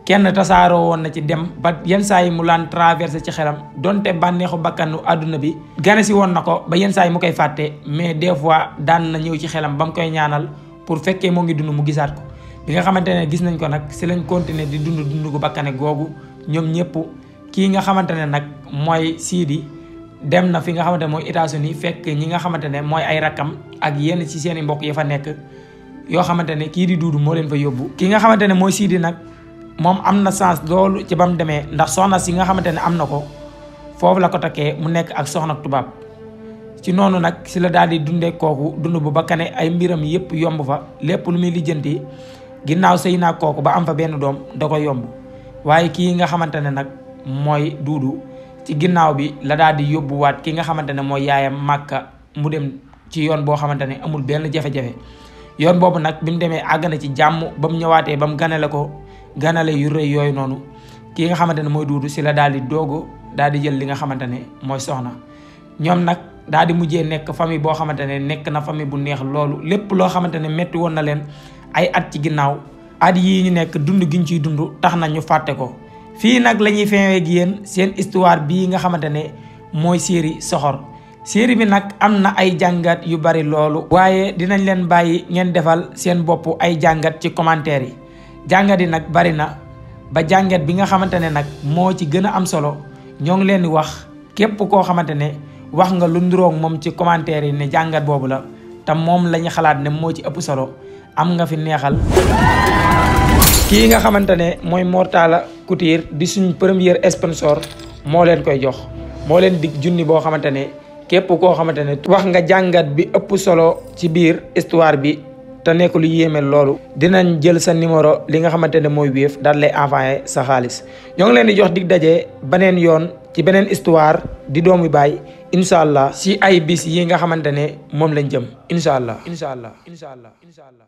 kenn tasaaroo woon na ci dem ba yenn saa yi mu laan traversé ci xelam donte bànneexu bakkanu àdduna bi gane si woon na ko ba yenn saa yi mu koy fàtte mais des fois daan na ñëw ci xelam ba mu koy ñaanal pour fekkee moo ngi dund mu gisaat ko bi nga xamante ne gis nañ ko nag si lañ continuer di dund gu bakkane googu ñoom ñëpp kii nga xamante ne nag mooy Sidi dem na fi nga xamante ne mooy États-Unis fekk ñi nga xamante ne mooy ay rakkam ak yenn ci seen i mbokk ya fa nekk yoo xamante ne kii di duudu moo leen fa yóbbu ki nga xamante ne mooy Sidi nag moom am na chance loolu ci ba mu demee ndax soxna si nga xamante ne am na ko foofu la ko takkee mu nekk ak soxna tubaab ci noonu nag si la daal di dundee kooku dund bu bakkane ay mbiram yëpp yomb fa lépp lu muy lijjanti ginnaaw sëy naa kooku ba am fa benn doom da ko yomb waaye kii nga xamante ne nag mooy duudu ci ginnaaw bi la daal di yóbbuwaat ki nga xamante ne mooy yaayam màkka mu dem ci yoon boo xamante ne amul benn jafe-jafe yoon boobu nag bi mu demee àgg na ci jàmm ba mu ñëwaatee ba mu ganale ko ganale yu rëy yooyu noonu kii nga xamante ne mooy duudu si la daal di doogu daal di jël li nga xamante ne mooy soxna ñoom nag daal di mujjee nekk famille boo xamante ne nekk na famille bu neex loolu lépp loo xamante ne metti woon na leen ay at ci ginnaaw at yii ñu nekk dund gi ñu ciy dund tax na ñu fàtte ko fii nag la ñuy feewee ak yéen seen histoire bii nga xamante ne mooy série Soxor série bi nag am na ay jàngat yu bari loolu waaye dinañ leen bàyyi ngeen defal seen bopp ay jàngat ci commentaire yi jàngat yi nag bari na ba jàngat bi nga xamante ne nag moo ci gën a am solo ñoo ngi leen di wax képp koo xamante ne wax nga lu nduroog moom ci commentaire yi ne jàngat boobu la te moom la ñu xalaat ne moo ci ëpp solo am nga fi neexal. kii nga xamante ne mooy Mor Talla Couture di suñ premier sponsor moo leen koy jox moo leen dig junni boo xamante ne képp koo xamante ne wax nga jàngat bi ëpp solo ci biir histoire bi te nekk lu yéeme loolu dinañ jël sa numéro li nga xamante ne mooy Wave daal lay envoyé sa xaalis ñoo ngi leen di jox dig daje beneen yoon ci beneen histoire di doomu baay incha allah si ay bis yi nga xamante ne moom lañ jëm incha allah incha allah incha allah incha allah.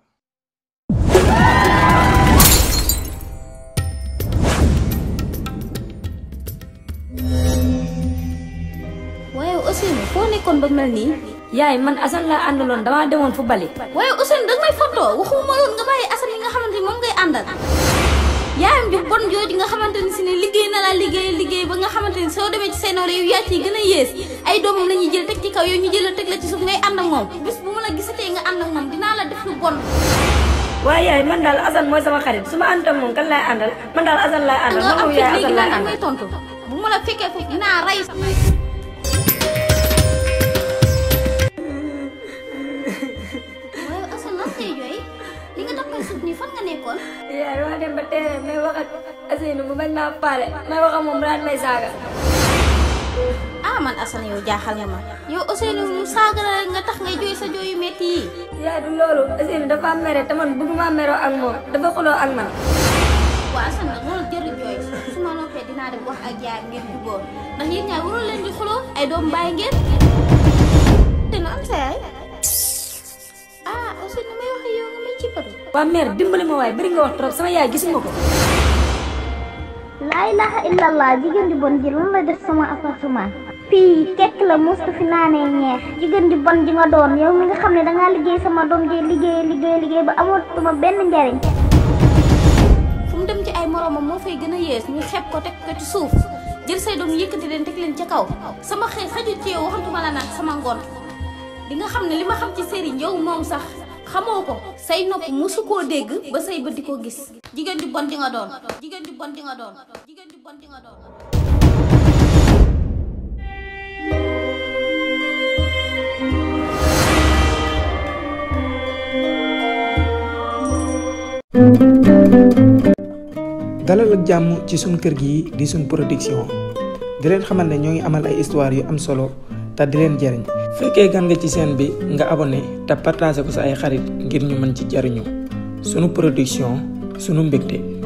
waaye Ousseynou foo nekkoon ba mel nii. yaay man Assane laa àndaloon damaa demoon fu bali. waaye Ousseynou danga may fottoo waxuma loon nga bàyyi Assane yi nga xamante ni moom ngay àndal. yaayam ju bon jooju nga xamante ni si ne liggéey na la liggéey ba nga xamante ni soo demee ci say nawle yow yaa ciy gën a yées ay ay doomam la ñuy jël teg ci kaw yow ñu jël la teg la ci suuf ngay ànd ak moom bis bu ma la gisatee nga ànd ak moom dinaa la def lu bon. waaye yaay man daal Assane mooy sama xarit su ma ànd ak moom kan laay àndal man daal Assane laay àndal man moom yaay Assane laay àndal. tontu bu ma la fekkee foofu dinaa rey. waaye Assane lan ngay jooy li nga tax koy suuf nii fan nga nekkoon. yaay dama dem ba terrain may wax ak Assane mu bañ maa faale may wax ak moom daal may saaga. ah man Assane yow jaaxal nga ma yow Ousseynou mu saaga la nga tax ngay jooy sa jooyu metti yi. yaay du loolu Assane dafa mere te man bëgguma meroo ak moom dafa xuloo ak man. waa Assane nag loolu jëru jooy su ma noppee dinaa dem wax ak yaay ngeen jubóo ndax yéen ñaar warul leen di xuloo ay doom bàyyi ngeen. dina am sa yaay. ah Ousseynou may wax yow nga may cippatu. waa mère dimbali ma waaye bëri nga wax trop sama yaay gisuma ko. laa ilaha illallah jigéen di bon ji lan la def sama appartement fii kekk la mustu fi naanee ñeex jigéen di bon ji nga doon yow mi nga xam ne dangaa liggéey sama doom ji liggéey ba amatuma benn njariñ. fu mu dem ci ay moromam moo fay gën a yees ñu xeeb ko teg ko ci suuf jël say doom yëkkati leen teg leen ca kaw sama xëy xaju ci yow waxantuma la naan sama ngoon di nga xam ne li ma xam ci sëriñ yow moom sax xamoo ko say nopp musu koo dégg ba say bët di ko gis jigéen ju bon di nga doon jigéen ju bon di nga doon jigéen ju bon di nga doon. dalal ak jàmm ci suñ kër gi di suñ production di leen xamal ne ñoo ngi amal ay histoire yu am solo te di leen jariñ fekkee gan nga ci chaîne bi nga abonné te partagé ko sa ay xarit ngir ñu mën ci jariñu sunu production sunu mbégte.